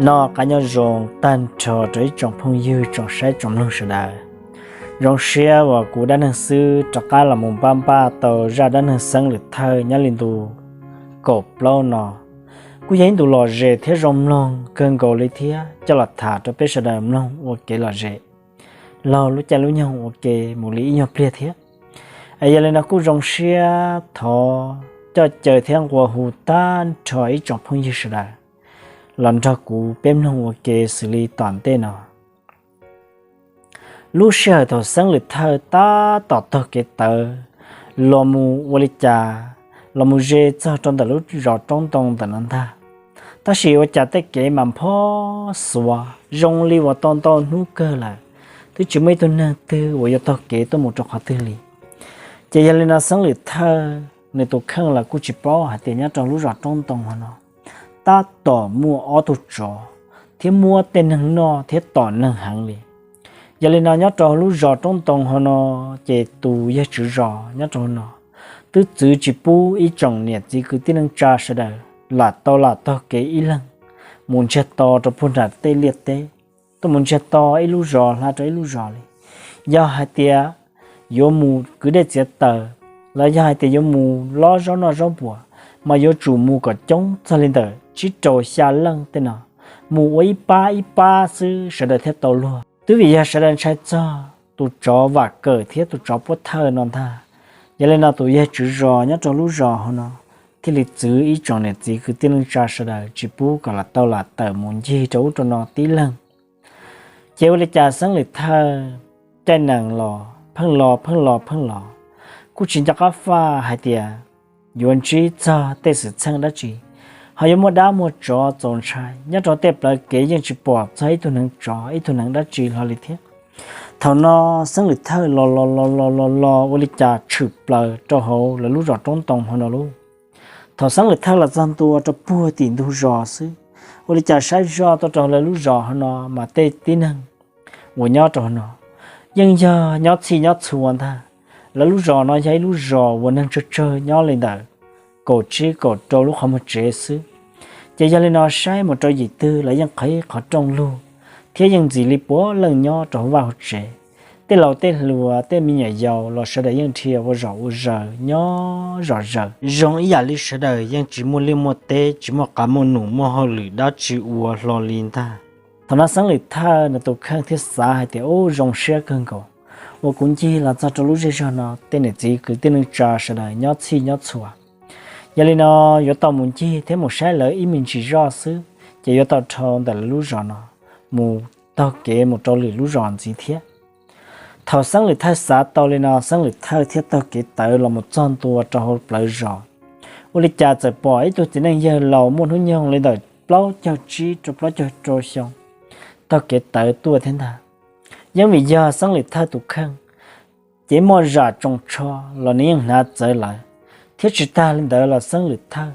Noj qab nyob zoo tag nrho rau ib tsoom phooj ywg tsoom saib tsoom mloog sawv daws. Zoo siab uas kuv dab neeg xwb rov qab los mus npaj npaj tau zaj dab neeg Xeeb Lwm Thawj nyob li ntu kaum plaub no. Kuj yog ib ntu lom zem thiab zoo mloog kawg nkaus li thiab coj los tham rau peb sawv daws mloog ua kev lom zem laug lub caij lub nyoog ua ke mus li ib nyuag pliag thiab. Yog li no kuj zoo siab thov coj caw thiab nqua hu tag nrho ib tsoom phooj ywg sawv daws los nrog kuv peb mloog ua ke xws li tom ntej no. Lub sij hawm thaum Xeeb Lwm Thawj tab tom taug kev tawv los mus ua li cas los mus ze txog rau ntawm lub zos Roob Ntoo ntawm no ntag, tab sis ua cas tej kev mas nphob xuav zoo li uas tau ntau hnub kawg lawm twb tsis muaj ib tug neeg twg uas yuav taug kev tuaj mus rau qhov twg li. Ces yog li no Xeeb Lwm Thawj nws tus kheej los kuj tsis paub hais tias nyob rau lub zos Roob Ntoo hauv no tab tom muaj ob tug tsov thiab muab tej neeg noj thiab tom neeg heev li. Yog li no nyob rau lub zos Roob Ntoo hauv no, ces tus yawg tswv zos nyob rau no twb txwv tsis pub ib tsoom niam txiv kwv tij neej tsa sawv daws lam tau lam taug kev ib leeg mus ntsiag to rau puag nram tej liaj teb, tuaj mus ntsiag to ib lub zos hla rau ib lub zos li. Yog hais tias yuav mus kwv dej txiav taws, los yog hais tias yuav mus lob zaub noj zaub npuas, mas yuav tsum mus kom coob txog li ntawm tsib rau xya leej tej no, mus ua ib pab ib pab xwb sawv daws thiaj tau luag. Twb vim yog sawv daws ntshai txog tus tsov Vam Kawm thiab tus tsov Puab Thawj no ntag. Yog li no tus yawg tswv zos nyob rau lub zos hauv no thiaj li txwv ib tsoom niam txiv kwv tij neej tsa sawv daws tsis pub kom lam tau lam tawm mus ncig rau ub rau no tib leeg. Ces ua li cas Xeeb Lwm Thawj caij nees los pheej los pheej los pheej los, kuj tsis nco qab faj hais tias yuav ntsib txog tej xwm txheej dab tsi, ho yuav muaj dab muaj tsov txaus ntshai. Nyob rau tej plawv kev yeej tsis pom txog ib tug neev tsov ib tug neev dab tsi hlo li thiab. Thaum no Xeeb Lwm Thawj los los los los los los ua li cas tshwm plaws rau hauv lawv lub zos Roob Ntoo hauv no lauj. Thaum Xeeb Lwm Thawj los txog ntua rau puag tim ntug zos xwb, ua li cas saib zoj tuaj rau lawv lub zos hauv no mas tej tib neeg uas nyob rau hauv no yeej yog nyob txhij nyob txhua ntag. Lawv lub zos no yog ib lub zos uas neeg tsawg tsawg nyob li ntawm kaum tsib kaum rau lub qhov muag tsev xwb. Ces yog li no saib mus rau yim twg lawv yeej qhib qhov rooj lug, thiab yeej ntxim li puav leej nyob rau hauv vaj hauv tsev. Tej laus tej hluas tej me nyuam yaus los sawv daws yeej dhia ua zom ua zaws nyob zom zaws zoo ib yam li sawv daws yeej tsis muaj liaj muaj teb tsis muaj qav muaj num muaj hauj lwm dab tsi ua hlo li ntag. Thaum no Xeeb Lwm Thawj nws tus kheej thiaj xav hais tias ub zoo siab kawg nkaus uas kuv ncig los txog rau lub zej zog no tej niam txiv kwv tij neej tsa sawv daws nyob txhij nyob txhua. Yog li no yuav tau mus ncig thiab mus saib lawv ib me ntsis zoj xwb ces yuav tau dhau ntawm lawv lub zos no mus taug kev mus rau lwm lub zos ntxiv thiab. Thaum Xeeb Lwm Thawj xav tau li no Xeeb Lwm Thawj thiaj taug kev tawv los mus txog ntua rau hauv plawv zos. Ua li cas txawm pom ib tug txiv neej yawg laus muaj hnub nyoog li ntawm plaub caug tsib rau plaub caug rau xyoo taug kev tawv tuaj thiab ntag. Yeej vim yog Xeeb Lwm Thawj tus kheej, ces muaj zam tsoos tsho los nws yeej hnav txawv lawv, thiab tsis tag li ntawd los Xeeb Lwm Thawj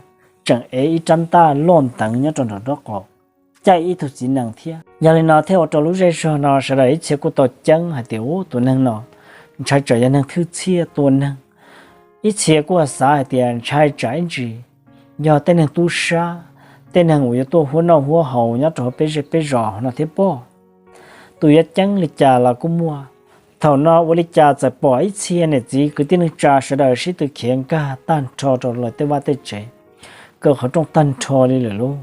tseem ev ib rab ntaj loj nteev nyob rau nraum nraub qaum caij ib tug txiv nees thiab. Yog li no thiaj ua rau lub zej zog no sawv daws ib txhia kuj tau ceeb hais tias ub tus neeg no ntshai tsam yog neeg thwj txhiaj tua neeg. Ib txhia kuj xav hais tias ntshai tsam ib ntsis yog tej neeg tub sab, tej neeg uas yuav tuaj huab noj huab haus nyob rau hauv peb zej peb zos no thiab pob. Tus yuav ceeb li cas los kuj muaj. Thaum no ua li cas txawm pom ib txhia niam txiv kwv tij neej tsa sawv daws sib tw khiav nkag tag nrho rau lawv tej vaj tej tsev, kaw qhov rooj tag nrho li lawm lauj.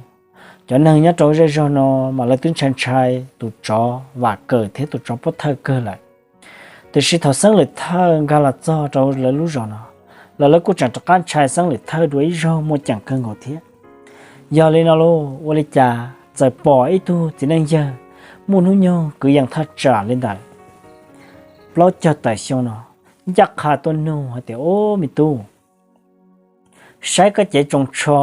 Cov neeg nyob rau zej zog no mas lawv twb ntshai ntshai tus tsov Vam Kawm thiab tus tsov Puab Thawj kawg lawm. Tiam sis thaum Xeeb Lwm Thawj nkag los txog rau lawv lub zos no, los lawv kuj tseem rov qab ntshai Xeeb Lwm Thawj dua ib zaug muaj ceem kawg nkaus thiab. Yog li no lauj, ua li cas txawm pom ib tug txiv neej yawg muaj hnub nyoog kwv yees thaj tsam li ntawm plaub caug tawm xyoo no ncaj qha tuaj nug hais tias, Ob, me tub, saib koj cev tsoos tsho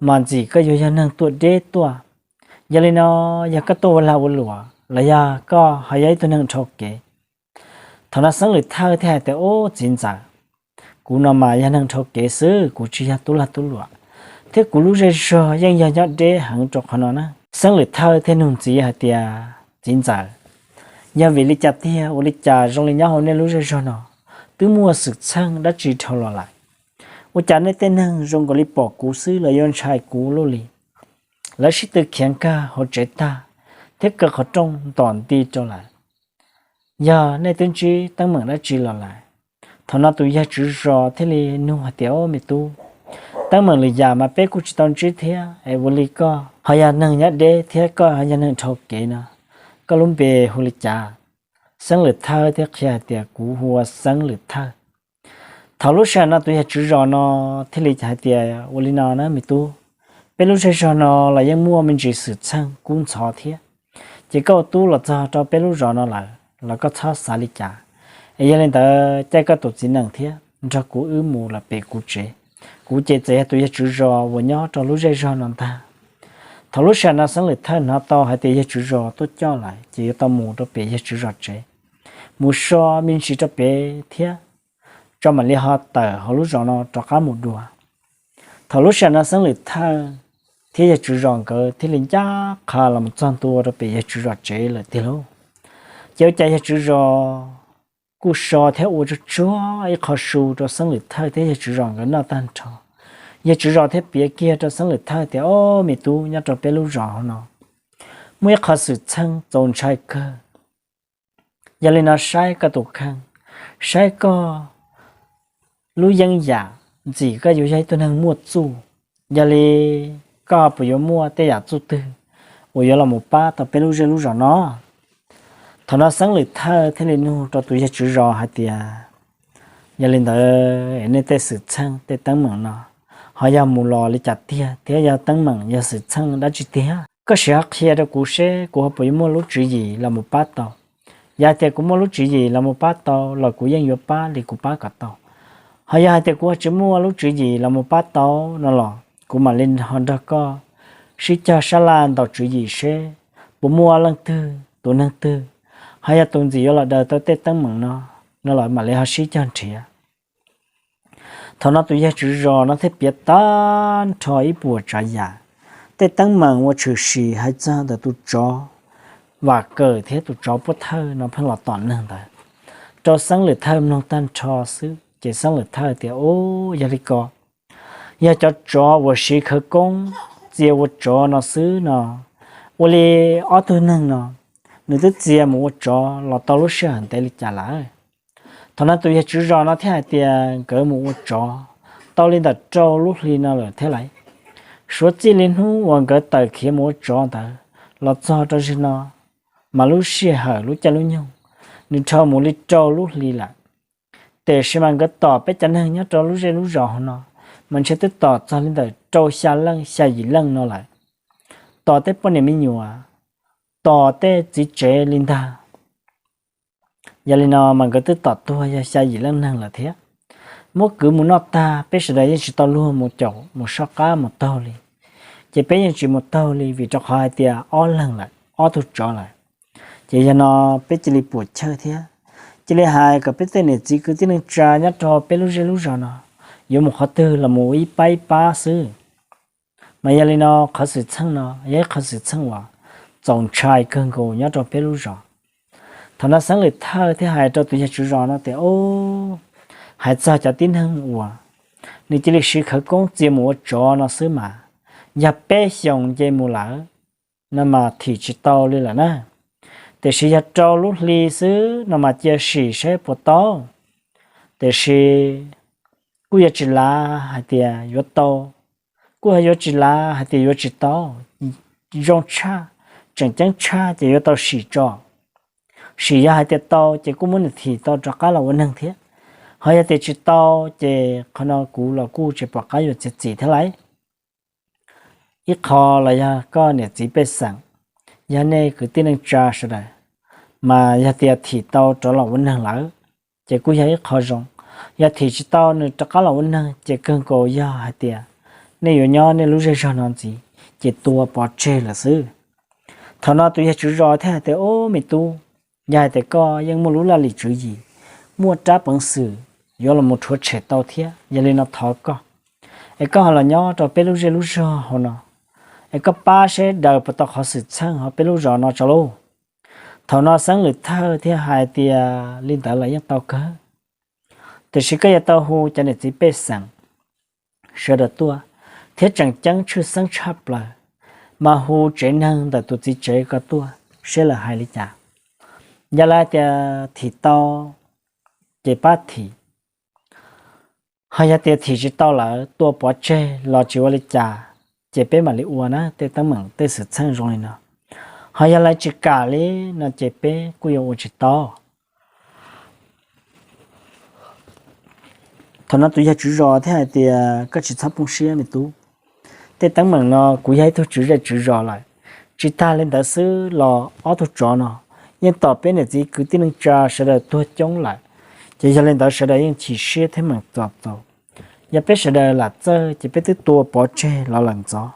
mas ntxim koj yuav yog neeg tuaj deb tuaj. Yog li no, yog koj tuaj ua lag ua luam los yog koj ho yog ib tug neeg dhau kev? Thaum no Xeeb Lwm Thawj thiaj hais tias, Ob, txiv ntxawm, kuv no mas yog neeg dhau kev xwb, kuv tsis yog tub lag tub luam, thiab kuv lub zej zog yeej yog nyob deb heev rau qhov no na. Xeeb Lwm Thawj thiaj nug ntxiv hais tias, Txiv ntxawm, yog vim li cas tiag ua li cas zoo li nyob hauv nej lub zej zog no twb muaj xwm txheej dab tsi dhau los lawm? Ua cas nej tej neeg zoo nkaus li pom kuv xwb los yuav ntshai kuv luaj li? lawv sib tw khiav nkag hauv tsev tag, thiab kaw qhov rooj ntom nti rau lawm. Yog nej twb ntsib teeb meem dab tsi los lawm? Thaum no tus yawg tswv zos thiaj li nug hais tias, Au me tub, teeb meem lwm yam mas peb kuj tsis tau ntsib thiab es ua li koj ho yog neeg nyob deb thiab koj ho yog neeg dhau kev no, koj lub npe hu li cas? Xeeb Lwm Thawj thiaj qhia hais tias, Kuv hu ua Xeeb Lwm Thawj. Thaum lub sij hawm no tus yawg tswv zos no thiaj li hais tias, Ua li no na me tub, peb lub zej zog no los yeej muaj me ntsis xwm txheej kub ntxhov thiab, ces koj ua tub los txog rau peb lub zos no lawm los koj txhob xav li cas. Es yog li ntawd caij koj tus txiv nees thiab nrog kuv wb mus lawm pem kuv tsev. Kuv ces txawm yog tus yawg tswv zos uas nyob rau lub zej zog no ntag. Thaum lub sij hawm no Xeeb Lwm Thawj hnov tau hais tias yawg tswv zos tuaj coj lawm ces yuav tau mus rau pem yawg tswv zos tsev, mus so me ntsis rau pem thiab tso mam li ho tawm hauv lub zos no rov qab mus dua. Thaum lub sij hawm no Xeeb Lwm Thawj thiab yawg tswv zos nkawd thiaj li ncaj qha los mus txog ntua rau pem yawg tswv zos tsev lawm tiag lauj. Ces ua cas yawg tswv zos kuj so thiab ua tsuag tsuag ib qho su rau Xeeb Lwm Thawj thiab yawg tswv zos nkawd noj tag nrho. Yawg tswv zos thiaj piav kiag rau Xeeb Lwm Thawj tias, Au me tub, nyob rau peb lub zos hauv no muaj ib qho xwm txheej txaus ntshai kawg. Yog li no saib koj tus kheej, saib koj lub yeeb yam, ntxim koj yuav yog ib tug neeg muaj txuj, yog li koj puas yuav muaj tej yam txuj twg uas yuav los mus pab tau peb lub zej lub zos no? Thaum no Xeeb Lwm Thawj thiaj li nug rau tus yawg tswv zos hais tias, Yog li ntawd nej tej xwm txheej tej teeb meem no ho yog mus los li cas tiag thiab yog teeb meem yog xwm txheej dab tsi tiag? Koj sim ho qhia rau kuv seb kuv ho puas yuav muaj lub tswv yim los mus pab tau. Yog hais tias kuv muaj lub tswv yim los mus pab tau los kuv yeej yuav pab li kuv pab kom tau. Ho yog hais tias kuv ho tsis muaj lub tswv yim los mus pab tau no los kuv mam li ho nrog koj sib cog sab laj ntaus tswv yim seb puas muaj leej twg tus neeg twg ho yog tus ntxim yuav los daws tau tej teeb meem no, no los mam li ho sib cog nrhiav. Thaum no tus yawg tswv zos no thiaj piav tag nrho ib puas tsav yam, tej teeb meem uas tshwm sim hais txog ntawm tus tsov Vam Kawm thiab tus tsov Pub Thawj no pheej los tom neeg ntawd rau Xeeb Lwm Thawj mloog tag nrho xwb ces Xeeb Lwm Thawj tias, Ub, yog li ko, yog cov tsov uas siv khawv koob txia ua tsov no xwb no, ua li ob tug neeg no nws twb txia mus ua tsov los tau lub sij hawm ntev li cas lawm? Thaum no tus yawg tswv zos no thiaj hais tias nkawd mus ua tsov tau li ntawm rau lub hli no lawm thiab lauj. Suav txij li hnub uas nkawd tawm khiav mus ua tsov ntawd los txog rau zaum no, mas lub sij hawm lub caij lub nyoog nws dhau mus li rau lub hli lawm. Tiam sis mas nkawd tom peb cov neeg nyob rau lub zej lub zos hauv no mas ntshe twb tom txog li ntawm rau xya leej xya yim leej no lawm. Tom tej poj niam me nyuam, tom tej txiv tsev li ntag. Yog li no mas nkawd twb tom tuag yog xya yim leej neeg lawm thiab. Muab kwv mus noj tag peb sawv daws yeej tsis tau luag mus caum mus soj qab mus taug li. Ces peb yeej tsis mus taug li vim rau qhov hais tias ob leeg lawm, ob tug tsov lawm. Ces yog no peb cia li puam chawj thiab cia li hais kom peb tej niam txiv kwv tij neej tsa nyob rau peb lub zej lub zos no yuav mus qhov twg los mus ib pab ib pab xwb. Mas yog li no qhov xwm txheej no yog ib qhov xwm txheej uas txaus ntshai kawg nkaus nyob rau peb lub zos. Thaum no Xeeb Lwm Thawj thiaj hais rau tus yawg tswv zos no tias, Ub, hais txog cov tib neeg uas nws cia li siv khawv koob txia mus ua tsov no xwb mas, yog peb xyoos nce mus lawm no mas thim tsis tau li lawm na. Tiam sis yog rau lub hli xwb no mas cia sim seb puas tau. Tiam sis kuj yuav tsis lav hais tias yuav tau, kuj yuav tsis lav hais tias yuav tsis tau. Zoo tshaj, tseem ceeb tshaj ces yuav tau sim tso. Sim yog hais tias tau ces kuj muab nws thim tau rov qab los ua neeg thiab. Ho yog tias tsis tau ces qhov no kuv los kuj tsis pom qab yuav txiav txim thiab lauj. Ib qho los yog koj niam txiv pej xeem, yog nej kwv tij neej tsa sawv daws, mas yog tias thim tau rov los ua neeg lawm, ces kuj yog ib qho zoo. Yog thim tsis tau nws rov qab los ua neeg ces kawg nkaus yog hais tias nej yuav nyob nej lub zej zog no ntxiv ces tua pov tseg lawm xwb. Thaum no tus yawg tswv zos thiaj hais tias, Ub me tub, yog hais tias koj yeej muaj lub laj lim tswv yim, muaj rab peev xwm yuav los mus rhuav tshem tau thiab, yog li no thov koj es koj ho los nyob rau peb lub zej lub zog hauv no, es koj pab seb daws puas tau qhov xwm txheej hauv peb lub zos no tso lauj. Thaum no Xeeb Lwm Thawj thiaj hais tias, Li ntawd los yeej tau kawg, tiam sis koj yuav tau hu cov niam txiv pej xeem sawv daws tuaj, thiab tseem ceeb tshwj xeeb tshaj plaws, mas hu tsev neeg ntawm tus txiv tsev ko tuaj seb lawv hais li cas. Yog lawv tias thim tau ces pab thim, ho yog tias thim tsis tau lawm tua pov tseg los tsis ua li cas, ces peb mam li ua na. Tej teeb meem tej xwm txheej zoo li no, ho yog lawv tsis kam li no ces peb kuj yuav ua tsis tau. Thaum no tus yawg tswv zos thiaj hais tias, koj tsis txhob poob siab me tub, tej teeb meem no kuv yog ib tug tswv zej tswv zos lawm. Tsis tag li ntawd xwb los ob tug tsov no yeej tom peb niam txiv kwv tij neej tsa sawv daws tuag coob lawm, ces yog li ntawd sawv daws yeej chim siab thiab meem txom txaus. Yog peb sawv daws lam txawj ces peb twb tua pov tseg los lawm ntxov,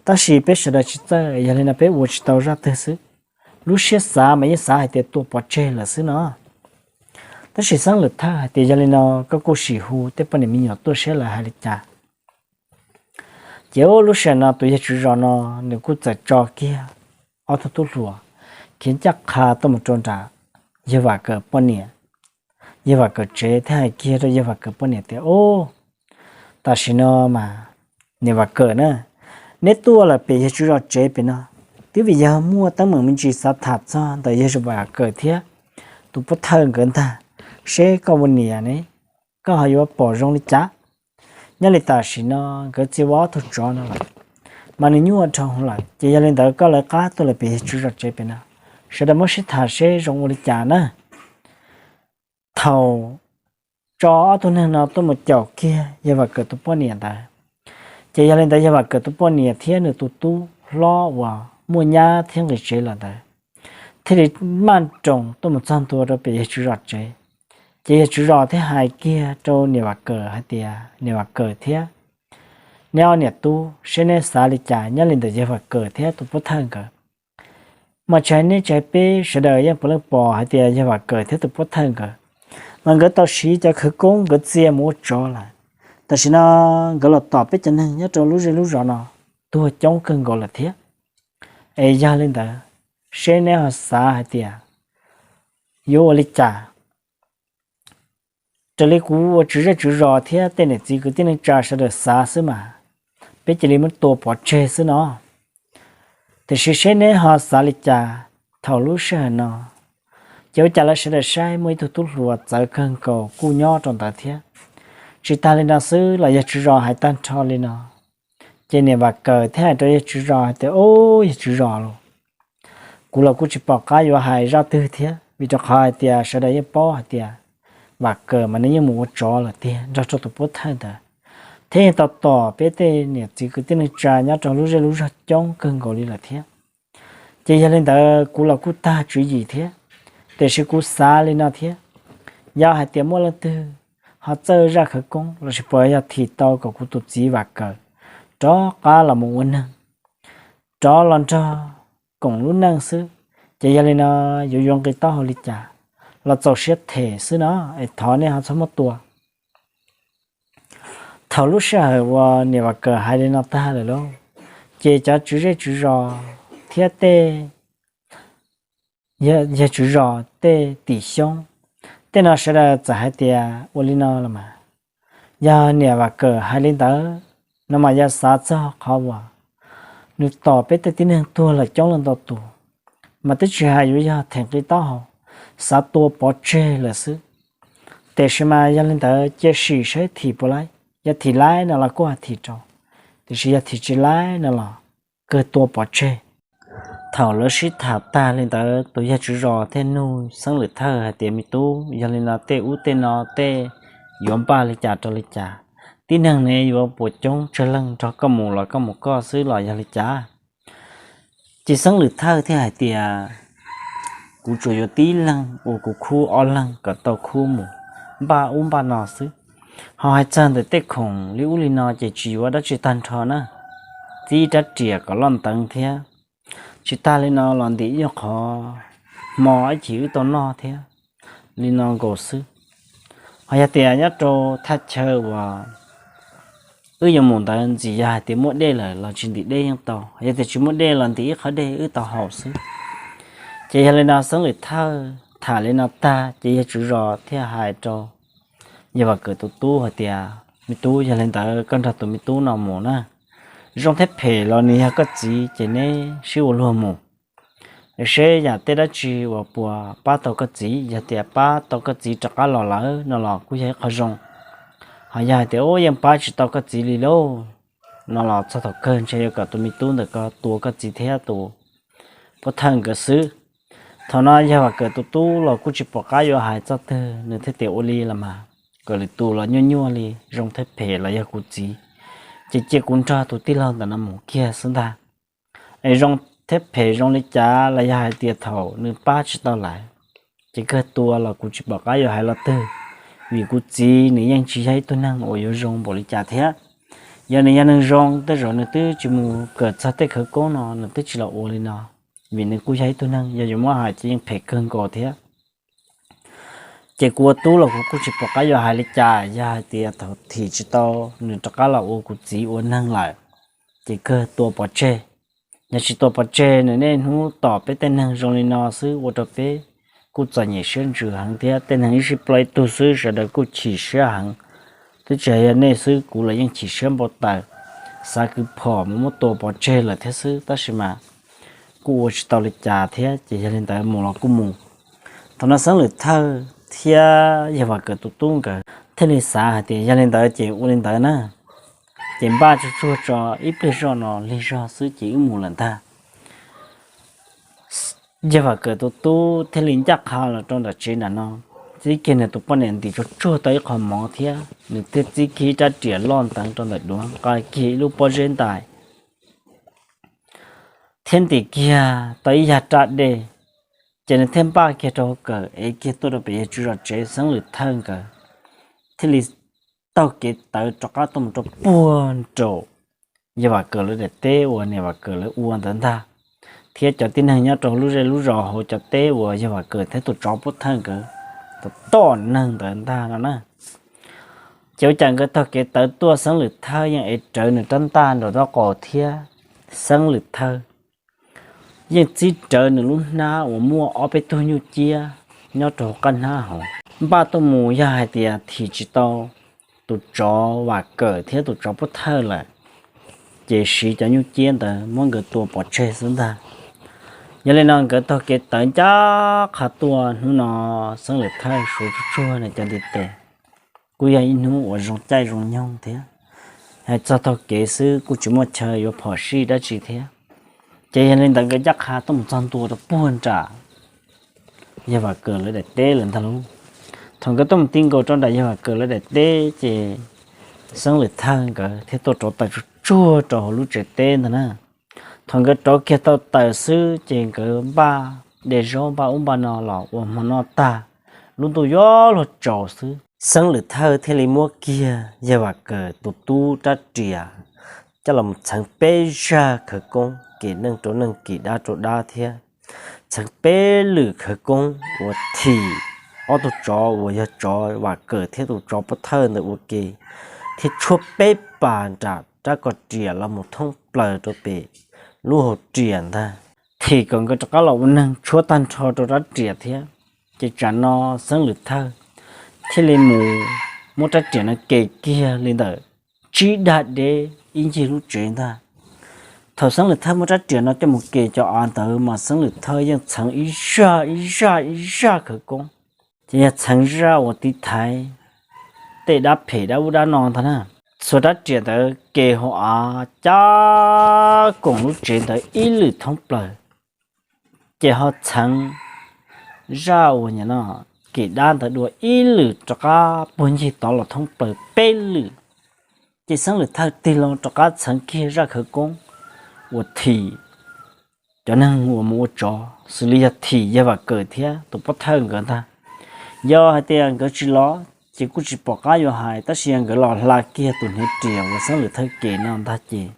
tab sis peb sawv daws tsis txawj, yog li no peb ua tsis tau zaj twg xwb. Lub siab xav mas yeej xav hais tias tua pov tseg lawm xwb no. Tab sis Xeeb Lwm Thawj hais tias, yog li no koj kuj sim hu tej poj niam me nyuam tuaj seb lawv hais li cas. Ces lub sij hawm no tus yawg tswv zos no nws kuj txawm tso kiag ob tug tub hluas khiav ncaj qha tuaj mus rau nram yawg Vam Kawm poj niam, yawg Vam Kawm tsev thiab hais kiag rau yawg Vam Kawm poj niam tias, o, tam sim no mas niam Vam Kawm na, neb tuaj lawm pem yawg tswv zos tsev pem no, twb vim yog muaj teeb meem me ntsis xav tham txog ntawm yawg Vam Kawm thiab tus pov thawj nkawd ntag, seb koj ua niam ne, koj ho yuav pom zoo li cas. Nyob li tam sim no nkawd txia ua ob tug tsov no lawm, mas nws nyuaj dhau lawm, ces yog li ntawd koj lawv qab tuaj lawm pem yawg tswv zos tsev pem no, sawv daws muab sib tham seb zoo ua li cas na. Thaum tso ob tug neeg no tuaj mus caum kiag yawg Vam Kawm tus poj niam ntawd, ces yog li ntawd yawg Vam Kawm tus poj niam thiab nws tus tub hlob uas muaj nyab thiab nqis tsev lawm ntawd thiaj li maj nroos tuaj mus txog ntua rau pem yawg tswv zos tsev. Ces yawg tswv zos thiaj hais kiag rau niam Vam Kawm hais tias, niam Vam Kawm thiab neb ob niam tub, seb neb xav li cas nyob li ntawm yawg Vam Kawm thiab tus pov thawj nkawd. Mas tsis hais neb tsis hais peb sawv daws yeej puav leej pom hais tias yawg Vam Kawm thiab tus pov thawj nkawd, mas nkawd tau siv cov khawv koob nkawd txia mus ua tsov lawm. Tam sim no nkawd los tom peb cov neeg nyob rau lub zej lub zos no tuag coob kawg nkaus lawm thiab. Es yog li ntawd, seb neb ho xav hais tias yuav ua li cas? Raws li kuv ua tswv zej tswv zos thiab tej niam txiv kwv tij neej tsa sawv daws xav xwb mas, peb cia li muab tua pov tseg xwb no. Tiam sis seb neb ho xav li cas thaum lub sij hawm no? Ces ua cas lawv sawv daws saib muaj ib tug tub hluas txawv kawg nkaus kuj nyob rau ntawd thiab. Tsis tag li no xwb los yawg tswv zos hais tag nrho li no, ces niam Vam Kawm thiaj hais rau yawg tswv zos hais tias, o, yawg tswv zos los, kuv los kuj tsis pom qab yuav hais zaj twg thiab, vim rau qhov hais tias sawv daws yeej paub hais tias Vam Kawm mas nws yeej mus ua tsov lawm tiag nrog rau tus pov thawj ntawd, thiab yeej tau tom peb tej niam txiv kwv tij neej tsa nyob rau lub zej lub zog coob kawg nkaus li lawm thiab. Ces yog li ntawd kuv los kuj tag tswv yim thiab, tiam sis kuv xav li no thiab, yog hais tias muaj leej twg ho txawj zaj khawv koob lossis puas yog thim tau kom kuv tus txiv Vam Kawm rov qab los mus ua neeg, rov los nrog koom lub neej xwb, ces yog li no yuav yuav nqi taub hau li cas los txaus siab them xwb no, es thov nej ho txhob muab tua. Thaum lub sij hawm uas niam Vam Kawm hais li no tag lawm lauj, ces cov tswv zej tswv zos thiab tej yawg tswv zos tej tim xyoob tej no sawv daws txawm hais tias, ua li no los mas, yog niam Vam Kawm hais li ntawd no mas yog xav txog qhov uas nws tom peb tej tib neeg tuag lawm coob leej ntau tus, mas twb tsis hais yuav yog them nqi taub hau, xav tua pov tseg lawm xwb. Tiam sis mas yog li ntawd cia sim saib thim puas laib, yog thim laib no los kuj hais thim rau, tiam sis yog thim tsis laib no los kawg tua pov tseg. Thaum lawv sib tham tag li ntawd tus yawg tswv zos thiaj nug Xeeb Lwm Thawj hais tias, me tub, yog li no tej ub tej no tej yuav npaj li cas rau li cas? Tib neeg ne yuav puas coob tsawg leej nrog koj mus los koj mus koj xwb los yog li cas? Ces Xeeb Lwm Thawj thiaj hais tias, kuv tsuas yuav tib leeg uas kuv khub ob leeg kom tau khub mus npaj ub npaj no xwb. Ho hais txog ntawm tej khoom li ub li no ces tsis yuav dab tsi tag nrho na, txib rab riam kom loj nteev thiab. Tsis tag li no los ntim ib qho hmo ib chim wb tau noj thiab li no nkaus xwb. Ho yog tias nyob rau thaj chaw uas wb yuav mus ntawd ntxim yog hais tias muaj dej lawm los tsis ntim dej yeej tau, yog tias tsis muaj dej los ntim ib qho dej wb tau haus xwb. Ces yog li no Xeeb Lwm Thawj tham li no tag ces yawg tswv zos thiaj hais rau yawg Vam Kawm tus tub hais tias, me tub, yog li ntawd koj nrog tus me tub no mus na, Zoo thiab phem los nws yog koj txiv ces neb sib ua luag mus, es seb yam tej dab tsi uas puas pab tau koj txiv. Yog tias pab tau koj txiv rov qab los lawm no los kuj yog ib qho zoo. Ho yog hais tias ub yeej pab tsis tau koj txiv li lauj no los txog thaum kawg ntshe yuav kom tus me tub ntawm ko tua koj txiv thiab tus pov thawj nkawd xwb. Thaum no yawg Vam Kawm tus tub los kuj tsis pom qab yuav hais txog twg, nws thiaj tias ua li los mas, kom lwm tus los nyuaj nyuaj li, zoo thiab phem los yog kuv txiv, ces cia kuv nrog tus tij laug ntawm no mus kiag xwb ntag. Es zoo thiab phem zoo li cas los yog hais tias thaum nws pab tsis tau lawm, ces kawg tua los kuv tsis pom qab yuav hais los twg, vim kuv txiv nws yeej tsis yog ib tug neeg uas yuav zoo npaum li cas thiab. Yog nws yog neeg zoo tej zaum nws twb tsis mus kawm txog tej khawv koob no, nws twb tsis los ua li no, vim nws kuj yog ib tug neeg yog yuav muab hais ces yeej phem kawg nkaus thiab. Ces kuv ua tub los kuv kuj tsis pom qab yuav hais li cas, yog hais tias thaum thim tsis tau nws rov qab los ua kuv txiv ua neeg lawm, ces kawg tua pov tseg. Yog tsis tua pov tseg nws niaj hnub tom peb tej neeg zoo li no xwb ua rau peb kuj txom nyem siab ntsws heev thiab. Tej neeg ib sij ploj ib tug xwb sawv daws kuj chim siab heev. Twb tsis hais yog nej xwb, kuv los yeej chim siab npau taws, xav kwv phom mus muab tua pov tseg lawm thiab xwb, tab sis mas kuj ua tsis tau li cas thiab, ces yog li ntawd mus los kuj mus. Thaum no Xeeb Lwm Thawj thiab yawg Vam Kawm tus tub nkawd thiaj li xav hais tias yog li ntawd ces ua li ntawd na, ces npaj tsuag tsuag tso ib pliag zoj no lig zog xwb ces wb mus lawm ntag. Yawg Vam Kawm tus tub thiaj li ncaj qha los rau nram tsev nram no, txib kiag nws tus poj niam ntim tsuag tsuag tau ib qho mov thiab nws thiaj txib kiag ib rab riam loj nteev rau ntawm duav, nqa kiag ib lub pob zeb ntais thiab ntim kiag tau ib yag raj dej, ces nws thiaj npaj kiag rau hauv kawm ev kiag tuaj rau pem yawg tswv zos tsev. Xeeb Lwm Thawj nkawd thiaj li taug kev tawv rov qab tuaj mus rau puag nraum yawg Vam Kawm lawv daim teb uas niam Vam Kawm lawv ua ntawd ntag, thiab cov tib neeg nyob rau lub zej lub zos hauv cov teb uas yawg Vam Kawm thiab tus tsov pov thawj nkawd tom tom neeg ntawd ntag no na. Ces ua cas nkawd taug kev tawv tuaj, Xeeb Lwm Thawj yeej ev rawv nws rab ntaj nraum nraub qaum thiab Xeeb Lwm Thawj yeej txib rawv nws lub hnab uas muaj ob peb tug nyuj ciab nyob rau hauv qab hnab hauv. Npaj tuaj mus yog hais tias thim tsis tau tus tsov Vam Kawm thiab tus tsov pov thawj lawm, ces siv cov nyuj ciab ntawd muab nkawd tua pov tseg xwb ntag. Yog li no nkawd taug kev tawv ncaj qha tuaj, hnub no Xeeb Lwm Thawj suav tsuag tsuag nws cov ntiv tes, kuj yog ib hnub uas zoo caij zoo nyoog thiab. Hais txog taug kev xwb kuj tsis muaj chaw yuav phom sij dab tsi thiab. Ces yog li ntawd nkawd ncaj qha tuaj mus txog ntua rau puag nram yawg Vam Kawm lawv daim teb lawm ntag lauj. Thaum nkawd tuaj mus ti nkaus rau nram yawg Vam Kawm lawv daim teb ces Xeeb Lwm Thawj nkawd thiaj tuaj rauv taws tsuag tsuag rau hauv lub tsev teb ntag na. Thaum nkawd rauv kiag tau taws xwb ces nkawd npaj de zaub npaj ub npaj no los ua hmo noj tag, lub ntuj yuav luag tsaus xwb, Xeeb Lwm Thawj thiaj li muab kiag yawg Vam Kawm tus tub rab riam coj los txheev peb zaj khawv koob, kem neej rau neej, kem dab rau dab thiab, txheev peb lwm khawv koob uas thim ob tug tsov uas yog tsov Vam Kawm thiab tus tsov pov thawj ntawd ua ke, thiab tshuab peb pas nram rab ko riam los mus thoob plaws rau pem lub hauv riam ntag. Thim kom nkawd rov qab los ua neeg, tshuab tag nrho rau rab riam thiab. Ces tsam no Xeeb Lwm Thawj thiaj li mus muab rab riam no kem kiag li ntawm tsib dag deb ib ncig lub tsev ntag. Thaum Xeeb Lwm Thawj muab rab riam no coj mus kem cov av ntawd mas Xeeb Lwm Thawj yeej txheev ib zaj ib zaj ib zaj khawv koob, ces yog txheev zaj uas tiv thaiv tej dab phem dab ub dab no ntag na. Txhua rab riam ntawd kem hauv av cab koom lub tsev ntawd ib lwm thoob plaws, ces ho txheev zaj uas kem dab ntawd dua ib lwm rov qab puag ncig tod los thoob plaws peb lwm. Ces Xeeb Lwm Thawj tig loo rov qab txheev kiag zaj khawv koob uas thim cov neeg uas mus ua tsov, xws li yog thim yawg Vam Kawm thiab tus pov thawj nkawd ntag. Yog hais tias nkawd tsis los ces kuj tsis pom qab yuav hais, tab sis yog nkawd los hla kiag tus hniav riam uas Xeeb Lwm Thawj kem no ntag ces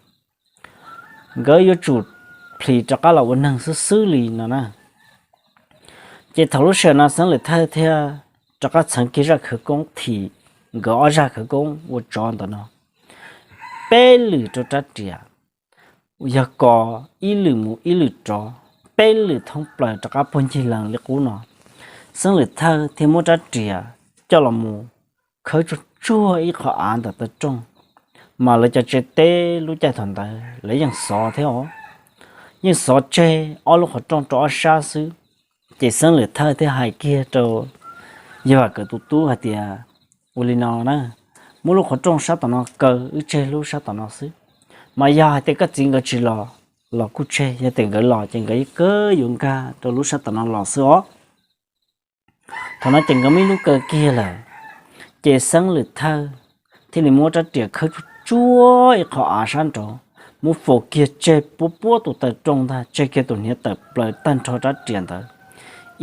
nkawd yuav tsum plhis rov qab los ua neeg xwb xwb li no na. Ces thaum lub sij hawm no Xeeb Lwm Thawj thiaj rov qab txheev kiag zaj khawv koob thim nkawd ob zaj khawv koob ua tsov ntawm no peb lwm rau rab riam, yog kos ib lwm mus ib lwm rov, peb lwm thoob plaws rov qab puag ncig lees li qub no. Xeeb Lwm Thawj thiaj muab rab riam coj los mus khawb tsuag tsuag ib qho av ntawm taw rooj, mas lawv cov tsev teb lub caij thaum ntawd lawv yeej xov thiab os, yeej xov tseg ob lub qhov rooj rau ob sab xwb. Ces Xeeb Lwm Thawj thiaj hais kiag rau yawg Vam Kawm tus tub hais tias, ua li no na, muab lub qhov rooj sab tom no kaw, wb tseg lub sab tom no xwb. Mas yog hais tias koj txiv nkawd tsis los los kuj tseg, yog tias nkawd los ces nkawd yeej kawg yuav nkag rau lub sab tom no los xwb os. Thaum no ces nkawd muaj ib lub kaw kiag lawm, ces Xeeb Lwm Thawj thiaj li muab rab riam khawb tsuag tsuag ib qho av sab nraud, muab faus kiag tseg puab puab tus taw rooj ntag, tseg kiag tus hniav tawm plaws tag nrho rab riam ntawd.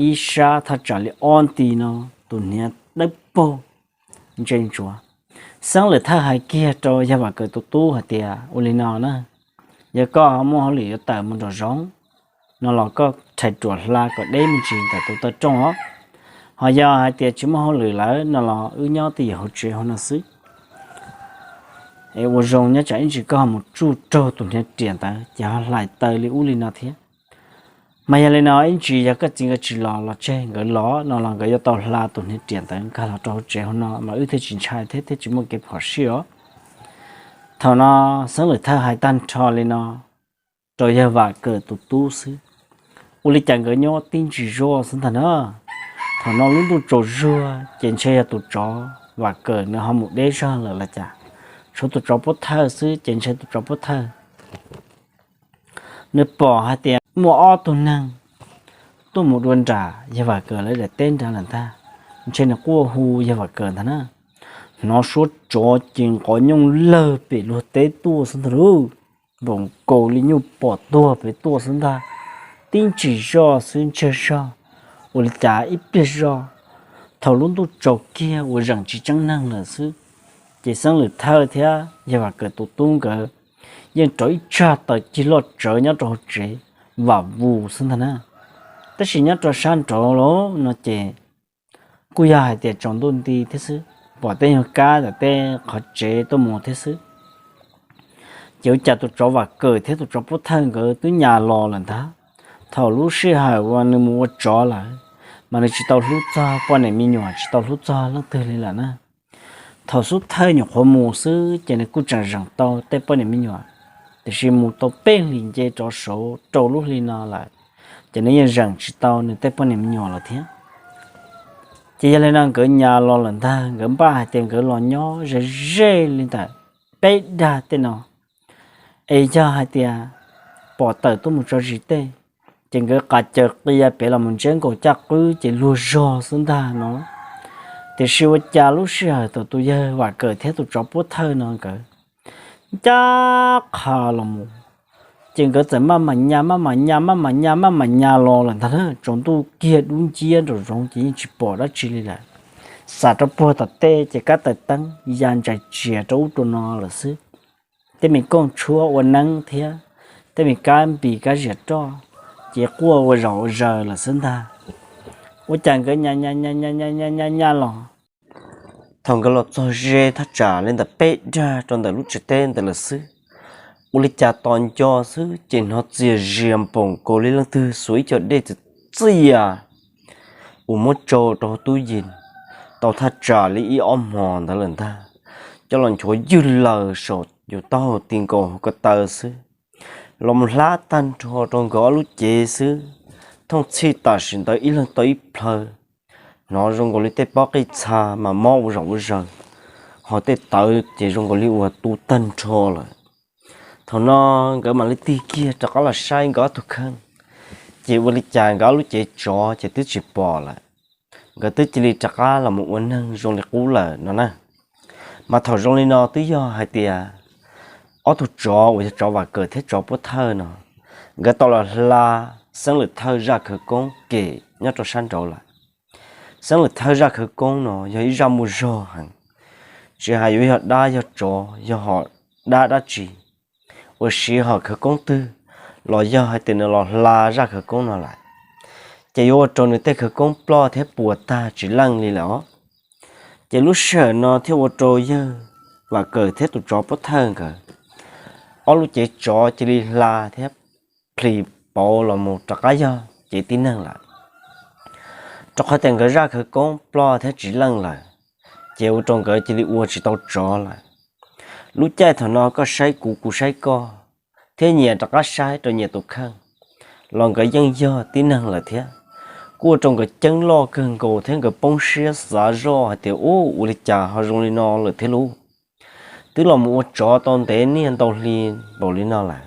Ib sab thaj tsam li ob nti no, tus hniav dawb paug ntse ntsuav. Xeeb Lwm Thawj hais kiag rau yawg Vam Kawm tus tub hais tias, ua li no na, yog koj muaj hauj lwm yuav tawm mus nraum zoov no los koj rhais ruam hla kom deb me ntsis ntawm tus taw rooj os. Ho yog hais tias tsis muaj hauj lwm lawm no los wb nyob twj ywm hauv tsev hauv no xwb. Es ua zoo nyob tsam ib ntsis koj ho mus tsuj raug tus hniav riam ntawd ces ho hlais taw li ub li no thiab. Mas yog li no ib ntsis yog koj txiv nkawd tsis los los tseg, nkawd los no los nkawd yuav tau hla tus hniav riam ntawd nkag los rau hauv tsev hauv no mas wb thiaj tsis ntshai thiab thiaj tsis muaj kev phom sij os. Thaum no Xeeb Lwm Thawj hais tag nrho li no rau yawg Vam Kawm tus tub xwb, ua li cas nkawd nyob tib ntsis zoj xwb ntag na. Thaum no lub ntuj tsaus zuag ces ntshe yog tus tsov Vam Kawm nws ho mus deb zog lawm los cas, tshuav tus tsov Pub Thawj xwb ces ntshe tus tsov Pub Thawj nws pom hais tias muaj ob tug neeg tuaj mus dua nram yawg Vam Kawm lawv daim teb nrad lawm ntag, ntshe nws quaj hu yawg Vam Kawm ntag na. Hnov suab tsov ces nqov nyooj lawg pem luag teb tuaj xwb ntag lauj, npaum nkaus li nyuj pom tuag pem tuaj xwb ntag. Tib ntsis zoj xwb ntsiag zog, ua li cas ib pliag zoj, thaum lub ntuj tsaus kiag uas zeem tsis tseeb neeg lawm xwb, ces Xeeb Lwm Thawj thiab yawg Vam Kawm tus tub nkawd yeej rauv ib tsag taws cig loj tsawv nyob rau hauv tsev vam vus xwb ntag na. Tab sis nyob rau sab nraud los no ces kuj yog hais tias tsaus ntuj nti thiab xwb, pom tej nyuag kab ntawm tej qhov tsev tuaj mus thiab xwb. Ces ua cas tus tsov Vam Kawm thiab tus tsov Pub Thawj nkawd twb nyas los lawm ntag. Thaum lub sij hawm uas nws mus ua tsov lawm, mas nws tsis tau hlub txog poj niam me nyuam, tsis tau hlub txog leej twg li lawm na. Thaum xub thawj nyuam qhuav mus xwb ces nws kuj tseem zeem tau tej poj niam me nyuam, tiam sis mus tau peb hlis nce rov saud rau lub hli no lawm, ces nws yeej zeem tsis tau nws tej poj niam me nyuam lawm thiab. Ces yog li no nkawd nyas los lawm ntag, nkawd npaj hais tias nkawd los nyob ze ze li ntawm peb dag tej no, es yog hais tias pom tawm tuaj mus tso zis tej, ces nkawd qas caws qia pem los mus ntseb nkaus caj qwb ces luag zog xwb ntag no. Tiam sis ua cas lub sij hawm thaum tus yawg Vam Kawm thiab tus tsov Pub Thawj no nkawd ncaj qha los mus, ces nkawd txawm maj mam nyas maj mam nyas maj mam nyas maj mam nyas los lawm ntag na. Tsaus ntuj kiag dub nciab nraum zoov ces yeej tsis pom dab tsi li lawm. Xam rau puag tom tej ces kab taws teeb ya ntsais tsias rau ub rau no lawm xwb. Tej me kooj tshuab ua neeb thiab tej me kab npis kab ziam roj ces quaj ua zaum ua zaws lawm xwb ntag. Ua cas nkawd nyas nyas nyas nyas nyas nyas nyas los, thaum nkawd los txog ze thaj tsam li ntawm peb dag rau ntawm lub tsev teb ntawd lawm xwb, ua li cas tos nco xwb ces hnov txias zias npaum nkaus li leej twg xuas ib co dej txias txias uas muab tsau rau hauv tub yees tau thaj tsam li ib ob hmos ntawd lawm ntag, coj los nchuav ywg laws saum yus taub hau ti nkaus hauv ko taw xwb, los mus hlab tag nrho rau nkawd ob lub cev xwb. Thooj txhij tam sim ntawd ib leeg tau ib plhaw, hnov zoo nkaus li tej pob qij txha mas mob ua zaum ua zaws, ho tej tawv ces zoo nkaus li uas tu tag nrho lawm. Thaum no nkawd mam li tig kiag rov qab los saib nkawd ob tug kheej, ces ua li cas nkawd ob lub cev tsov ces twb tsis pom lawm. Nkawd twb cia li rov qab los mus ua neeg zoo li qub lawm no na. Mas thaum zoo li no twb yog hais tias ob tug tsov uas yog tsov Vam Kawm thiab tsov Pub Thawj no, nkawd tau los hla Xeeb Lwm Thawj zaj khawv koob kem nyob rau sab nraud lawm. Xeeb Lwm Thawj zaj khawv koob no yog ib zaj muaj zog heev, tsis hais yuav yog dab yog tsov yog hom dab dab tsi uas siv hom khawv koob twg los yog hais tias nws los hla zaj khawv koob no lawm, ces yuav ua rau nws tej khawv koob ploj thiab puas tag tsis leej li lawm os. Ces lub sij hawm no thiaj ua rau yawg Vam Kawm thiab tus tsov Pub Thawj nkawd ob lub cev tsov cia li hla thiab plhis pauv los mus rov qab yog cev tib neeg lawm. Rau qhov tias nkawd zaj khawv koob ploj thiab tsis leej lawm, ces ua rau nkawd cia li ua tsis tau tsov lawm. Lub caij thaum no koj saib kuv, kuv saib koj, thiab nyias rov qab saib rau nyias tus kheej los nkawd yeej yog tib neeg lawm thiab. Kuj ua rau nkawd ceeb loj kawg nkaus thiab nkawd poob siab xav zoj hais tias, Ub, ua li cas ho zoo li no lawm thiab lauj? Twb los mus ua tsov tau ntev niaj ntau hli npaum li no lawm,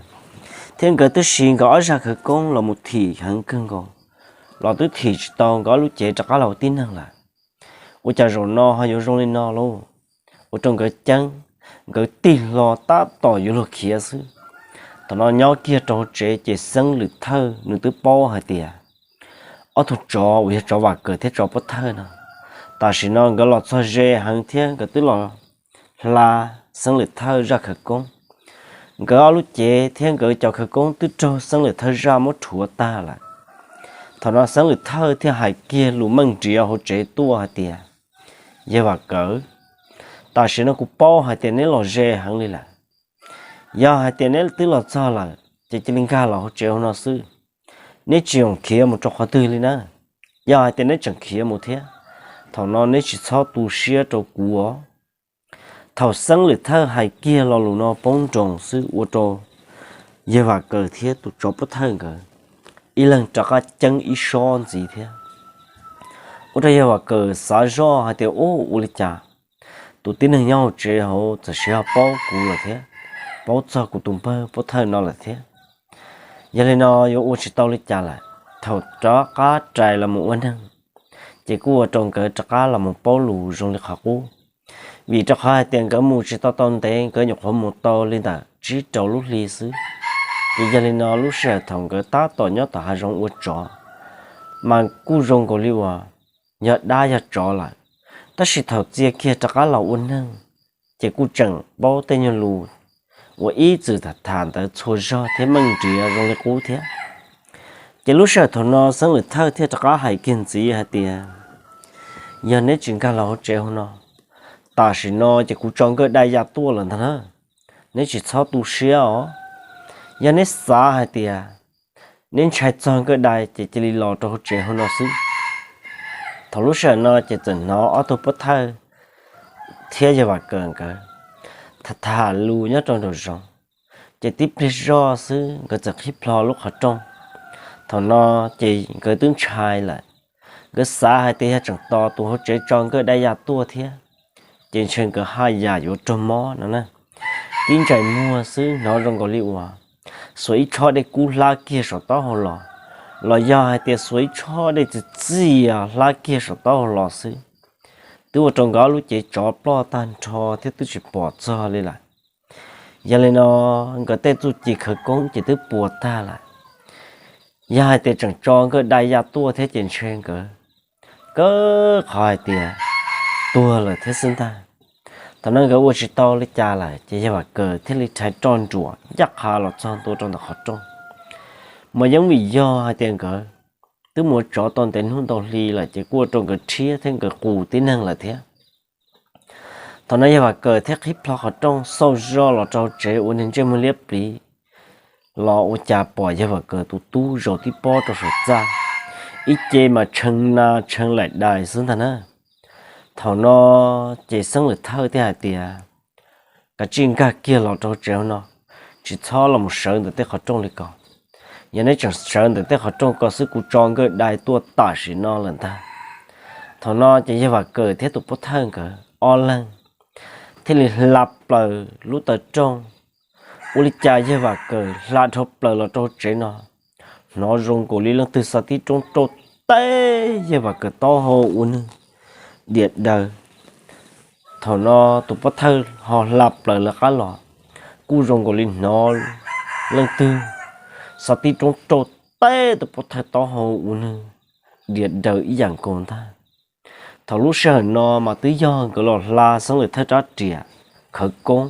thiab nkawd twb siv nkawd ob zaj khawv koob los mus thim heev kawg nkaus, los twb thim tsis tau nkawd ob lub cev rov qab los ua tib neeg lawm. Ua cas zaum no ho yuav zoo li no lauj? Ua rau nkawd ceeb, nkawd tig hlo tab tom yuav luag khiav xwb. Thaum no nyob kiag rau hauv tsev ces Xeeb Lwm Thawj nws twb paub hais tias ob tug tsov uas yog tsov Vam Kawm thiab tsov Pub Thawj no, tam sim no nkawd los txog ze heev thiab nkawd twb los hla Xeeb Lwm Thawj zaj khawv koob. Nkawd ob lub cev thiab nkawd cov khawv koob twb raug Xeeb Lwm Thawj zaj muab rhuav tag lawm. Thaum no Xeeb Lwm Thawj thiaj hais kiag lus meej nriav hauv tsev tuaj hais tias, Yawg Vam Kawm, tam sim no kuv paub hais tias neb los ze heev li lawm. Yog hais tias neb twb los txog lawm ces cia li nkag los hauv tsev hauv no xwb. Neb tsis txhob khiav mus rau qhov twg li na. Yog hais tias neb tseem khiav mus thiab, thaum no neb tsis txhob tu siab rau kuv os. Thaum Xeeb Lwm Thawj hais kiag lo lus no poob nroos xwb ua rau Yawg Vam Kawm thiab tus tsov Pub Thawj nkawd ib leeg rov qab ceeb ib sob ntxiv thiab. Ua rau Yawg Vam Kawm xav zoj hais tias, Ub, ua li cas tus tib neeg nyob hauv tsev hauv txawm siv ho paub kuv lawm thiab, paub txog kuv tus npawg Pub Thawj no lawm thiab? Yog li no yuav ua tsis tau li cas lawm. Thaum rov qab rais los mus ua neeg, ces kuj ua rau nkawd rov qab los mus paub lus zoo li qhov qub. Vim rau qhov hais tias nkawd mus tsis tau tau ntev, nkawd nyuam qhuav mus tau li ntawm tsib rau lub hli xwb. Ces yog li no lub sij hawm thaum nkawd tab tom nyob tom hav zoov ua tsov mas kuj zoo nkaus li uas yog dab yog tsov lawm, tab sis thaum txia kiag rov qab los ua neeg ces kuj tseem paub tej nyuag lus uas ib txwm tham tham ntawd txhua zog thiab meej nriav zoo li qub thiab. Ces lub sij hawm thaum no Xeeb Lwm Thawj thiaj rov qab hais kiag ntxiv hais tias, Yog neb tsis nkag los hauv tsev hauv no, tam sim no ces kuv tso nkawj dai ya tuaj lawm ntag na. Neb tsis txhob tu siab os. Yog neb xav hais tias neb ntshai txog nkawj dai ces cia li los rau hauv tsev hauv no xwb. Thaum lub sij hawm no ces txawm hnov ob tug Pub Thawj thiab Yawg Vam Kawm nkawd tham tham lus nyob rau nraum zoov, ces tib pliag zoj xwb nkawd txawm qhib plho lub qhov rooj. Thaum no ces nkawd twb ntshai lawm, nkawd xav hais tias yog tseem tos tus hauv tsev tso nkawj dai ya tuaj thiab, ces ntshe nkawd haj yam yuav raug mob no na. Tib ntsais muag xwb hnov zoo nkaus li uas xuas ib tshob dej kub hlab kiag saum taub hau los, los yog hais tias xuas ib tshob dej txias txias hlab kiag saum taub hau los xwb, twb ua rau nkawd ob lub cev tsov ploj tag nrho thiab twb tsis pom txog li lawm. Yog li no nkawd tej txuj ci khawv koob ces twb puas tag lawm. Yog hais tias tseem tso nkawj dai ya tuaj thiab ces ntshe nkawd kawg qhov hais tias tuag lawm thiab xwb ntag. Thaum no nkawd ua tsis tau li cas lawm ces Yawg Vam Kawm thiaj li rhais roj nruam ncaj qha los txog ntua rau ntawm qhov rooj. Mas yeej vim yog hais tias nkawd twb mus ua tsov tau ntev hnub ntau hli lawm ces kuj ua rau nkawd rhiab thiab nkawd qus tib neeg lawm thiab. Thaum no Yawg Vam Kawm thiaj qhib plho qhov rooj xauj zoj los rau tsev ua niag ntsej muag liab pliv, los ua cas pom Yawg Vam Kawm tus tub zaum tib pob rau saum txaj, ib ce mas tshee na tshee laim dais xwb ntag na. Thaum no ces Xeeb Lwm Thawj thiaj hais tias, Kav tsij nkag kiag los rau tsev hauv no, tsis txhob los mus sawv ntawm tej qhov rooj li ko. Yog neb tseem sawv ntawm tej qhov rooj ko xwb kuv tso nkawj dai tuaj tam sim no lawm ntag. Thaum no ces Yawg Vam Kawm thiab tus Pub Thawj nkawd ob leeg thiaj li hla plaws lub taw rooj. Ua li cas Yawg Vam Kawm hla dhau plaws los rau tsev no, hnov zoo nkaus li leej twg xa tib roob rauj teb Yawg Vam Kawm taub hau ua nws diam daws. Thaum no tus Pub Thawj ho hla plaws lawv qab los, kuj zoo nkaus li hnov leej twg xa tib roob rauj teb tus Pub Thawj taub hau ua nws diam daws ib yam nkaus ntag. Thaum lub sij hawm no mas twb yog nkawd los hla Xeeb Lwm Thawj rab riam khawv koob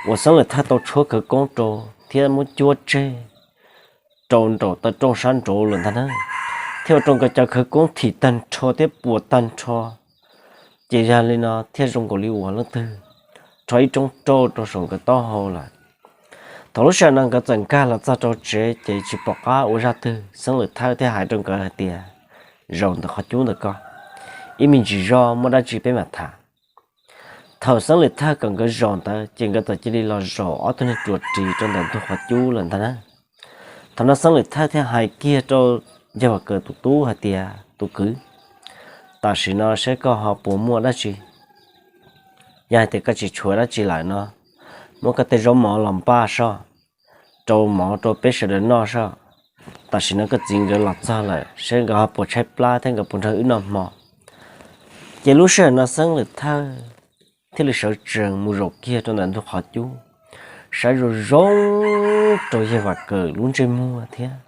uas Xeeb Lwm Thawj tau tshuab khawv koob rau thiab muab cuab tseg rau nraum taw rooj sab nraud lawm ntag na, thiaj ua rau nkawd cov khawv koob thim tag nrho thiab puas tag nrho. Ces yog li no thiaj zoo nkaus li uas leej twg rho ib roob rauj rau saum nkawd taub hau lawm. Thaum lub sij hawm no nkawd txawm nkag los txog rau tsev ces tsis pom qab ua zaj twg, Xeeb Lwm Thawj thiaj hais rau nkawd hais tias, Zaum ntawm qhov cub ntawm ko, ib me ntsis zog muaj dab tsi peb mam tham. Thaum Xeeb Lwm Thawj kom nkawd zaum ntawd ces nkawd txawm cia li los zaum ob tug neeg ruas ris rau ntawm ntug qhov cub lawm ntag na. Thaum no Xeeb Lwm Thawj thiaj hais kiag rau Yawg Vam Kawm tus tub hais tias, Tus kwv, tam sim no saib koj ho puas muaj dab tsi. Yog hais tias koj tsis tshuav dab tsi lawm no, muab koj tej zaub mov los npaj soj, rau mov rau peb sawv daws noj soj. Tam sim no koj txiv nkawd los txog lawm, saib nkawd ho puas tshaib plab thiab nkawd puas nrog wb noj hmo. Ces lub sij hawm no Xeeb Lwm Thawj thiaj li sawv tsees mus zaum kiag rau ntawm ntug qhov cub, saib zoo zoo rau Yawg Vam Kawm lub ntsej muag thiab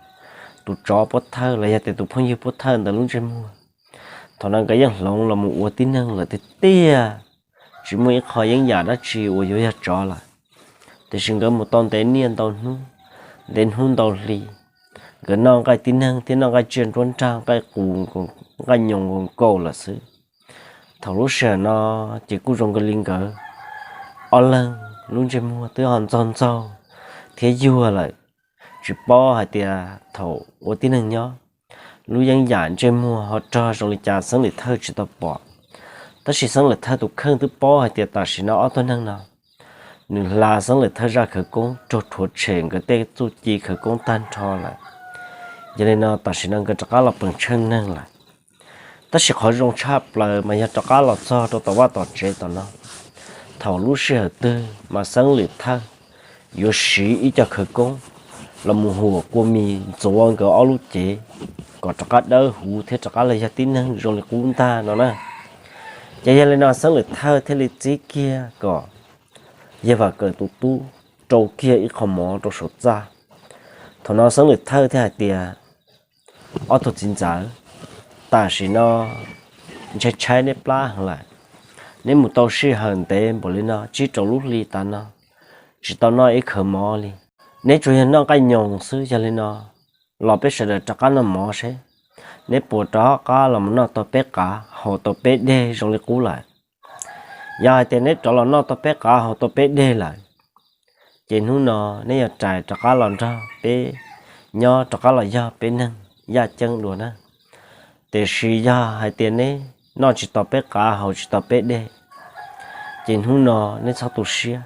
tus tsov pov thawj los yog tias tus phooj ywg pov thawj ntawd lub ntsej muag. Thaum no nkawd yeej hloov los mus ua tib neeg lawm tiag tiag, tsis muaj ib qho yeeb yam dab tsi uas yuav yog tsov lawm. Tiam sis nkawd mus tau ntev niaj ntau hnub, ntev hnub ntau hli, nkawd noj nqaij tib neeg thiab noj nqaij tsiaj nruab nrag, nqaij qus, nqaij nyoos nkaus nkaus lawm xwb. Thaum lub sij hawm no ces kuj zoo nkaus li nkawd ob leeg lub ntsej muag twb ho ntxaug ntxaug thiab yuag lawm. Tsis paub hais tias thaum ua tib neeg nyob, lub yeeb yam ntsej muag ho rog zoo li cas Xeeb Lwm Thawj tsis tau pom. Tab sis Xeeb Lwm Thawj tus kheej twb paub hais tias tam sim no ob tug neeg no, nws hla Xeeb Lwm Thawj zaj khawv koob raug rhuav tshem nkawd tej txuj ci khawv koob tag nrho lawm. Yog li no tam sim no nkawd rov qab los peem tsheej neeg lawm. Tab sis qhov zoo tshaj plaws mas yog rov qab los txog rau tom vaj tom tsev tom no, thaum lub sij hawm twg mas Xeeb Lwm Thawj yuav siv ib co khawv koob los mus huam kua mis ntxuav nkawd ob lub cev kom rov qab dawb huv thiab rov qab los yog tib neeg zoo li qub ntag no na. Ces yog li no Xeeb Lwm Thawj thiaj li txib kiag kom Yawg Vam Kawm tus tub rau kiag ib qho mov rau saum txaj. Thaum no Xeeb Lwm Thawj thiaj hais tias, Ob tug txiv ntxawm, tam sim no ntshai tshaib neb plab heev lawm. Neb mus tau sij hawm ntev npaum li no tsib rau lub hli tas no tsis tau noj ib khawv mov li. Neb tsuas yog noj nqaij nyoos xwb, yog li no los peb sawv daws rov qab noj mov seb neb puas rov qab los mus noj tau peb qav haus tau peb dej zoo li qub lawm. Yog hais tias neb rov los noj tau peb qav haus tau peb dej lawm, ces hnub no neb yuav rais rov qab los nrog peb nyob, rov qab los yog peb neeg yaj ceeb dua na. Tiam sis yog hais tias neb noj tsis tau peb qav haus tsis tau peb dej, ces hnub no neb txhob tu siab,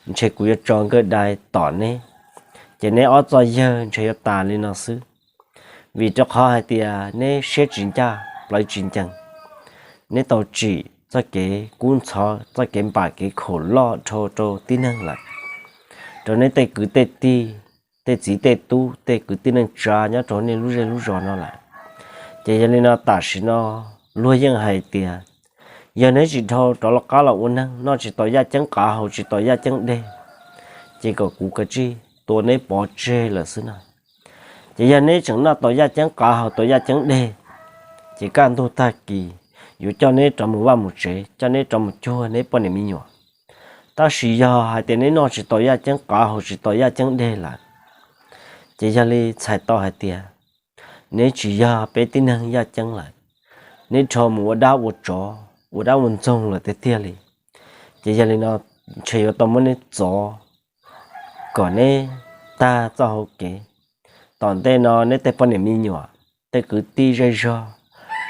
ntshe kuv yuav tso nkawj dai tom neb, ces neb ob txoj yawg ntshe yuav tas li no xwb. Vim rau qhov hais tias neb siab tsis ncaj plawv tsis ncees, neb tau tsim txoj kev kub ntxhov, txoj kev npam kev khaum loj dhau rau tib neeg lawm, rau neb tej kwv tej tij, tej txiv tej tub, tej kwv tij neej tsa nyob rau nej lub zej lub zos no lawm. Ces yog li no tam sim no luag yeej hais tias, yog neb tsis dhau rov los qab los ua neeg, noj tsis tau yaj ceeb qav haus tsis tau yaj ceeb dej, ces kom kuv kav tsij tua neb pov tseg lawm xwb no. Ces yog neb tseem noj tau yaj ceeb qav haus tau yaj ceeb dej, ces kaj ntug tag kis yuav coj neb rov mus vaj mus tsev, coj neb rov mus cuag neb poj niam me nyuam. Tab sis yog hais tias neb noj tsis tau yaj ceeb qav haus tsis tau yaj ceeb dej lawm, ces yog li txhais tau hais tias neb tsis yog peb tib neeg yaj ceeb lawm, neb rho mus ua dab ua tsov ua dab ua ntxoog lawm tiag tiag li. Ces yog li no ntshe yuav tau muab neb txov kom neb tag txoj hau kev. Tom ntej no neb tej poj niam me nyuam, tej kwv tij zej zog,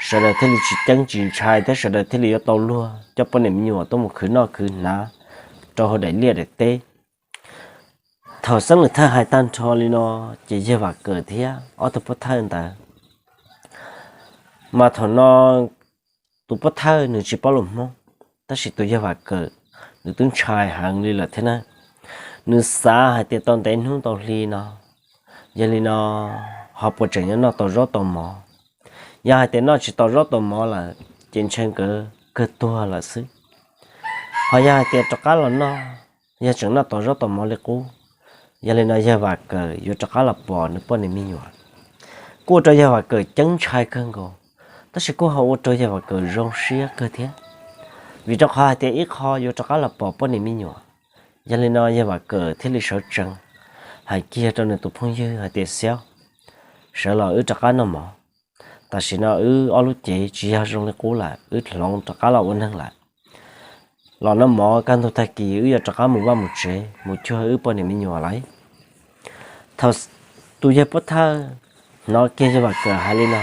sawv daws thiaj li tsis ceeb tsis ntshai thiab sawv daws thiaj li yuav tau luag coj poj niam me nyuam tuaj mus khwv noj khwv hnav rau hauv daim liaj daim teb. Thaum Xeeb Lwm Thawj hais tag nrho li no, ces yawg Vam Kawm thiab ob tug pov thawj ntawd, mas thaum no tus pov thawj nws tsis paub lus Hmoob, tab sis tus yawg Vam Kawm nws twb ntshai heev li lawm thiab na. Nws xav hais tias tau ntev hnub tau hli no, yog li no ho puas tseem yuav noj tau zaub tau mov. Yog hais tias noj tsis tau zaub tau mov lawm ces ntshe nkawd kawg tuag lawm xwb. Ho yog hais tias rov qab los noj, yog tseem noj tau zaub tau mov li qub, yog li no yawg Vam Kawm yuav rov qab los pom nws poj niam me nyuam. Kuj ua rau yawg Vam Kawm ceeb ntshai kawg nkaus, tab sis kuj ho ua rau yawg Vam Kawm zoo siab kawg thiab, vim rau qhov hais tias ib qho yuav rov qab los pom poj niam me nyuam. Yog li no yawg Vam Kawm thiaj li sawv tsees hais kiag rau nws tus phooj ywg hais tias, Xiaub, sawv los wb rov qab noj mov. Tam sim no wb ob lub cev tsis yog zoo li qub lawm, wb hloov rov qab los ua neeg lawm. Los noj mov kaj ntug tag kis wb yuav rov qab mus vaj mus tsev mus cuag wb poj niam me nyuam lawm. Thaum tus yawg pov thawj hnov kiag yawg Vam Kawm hais li no,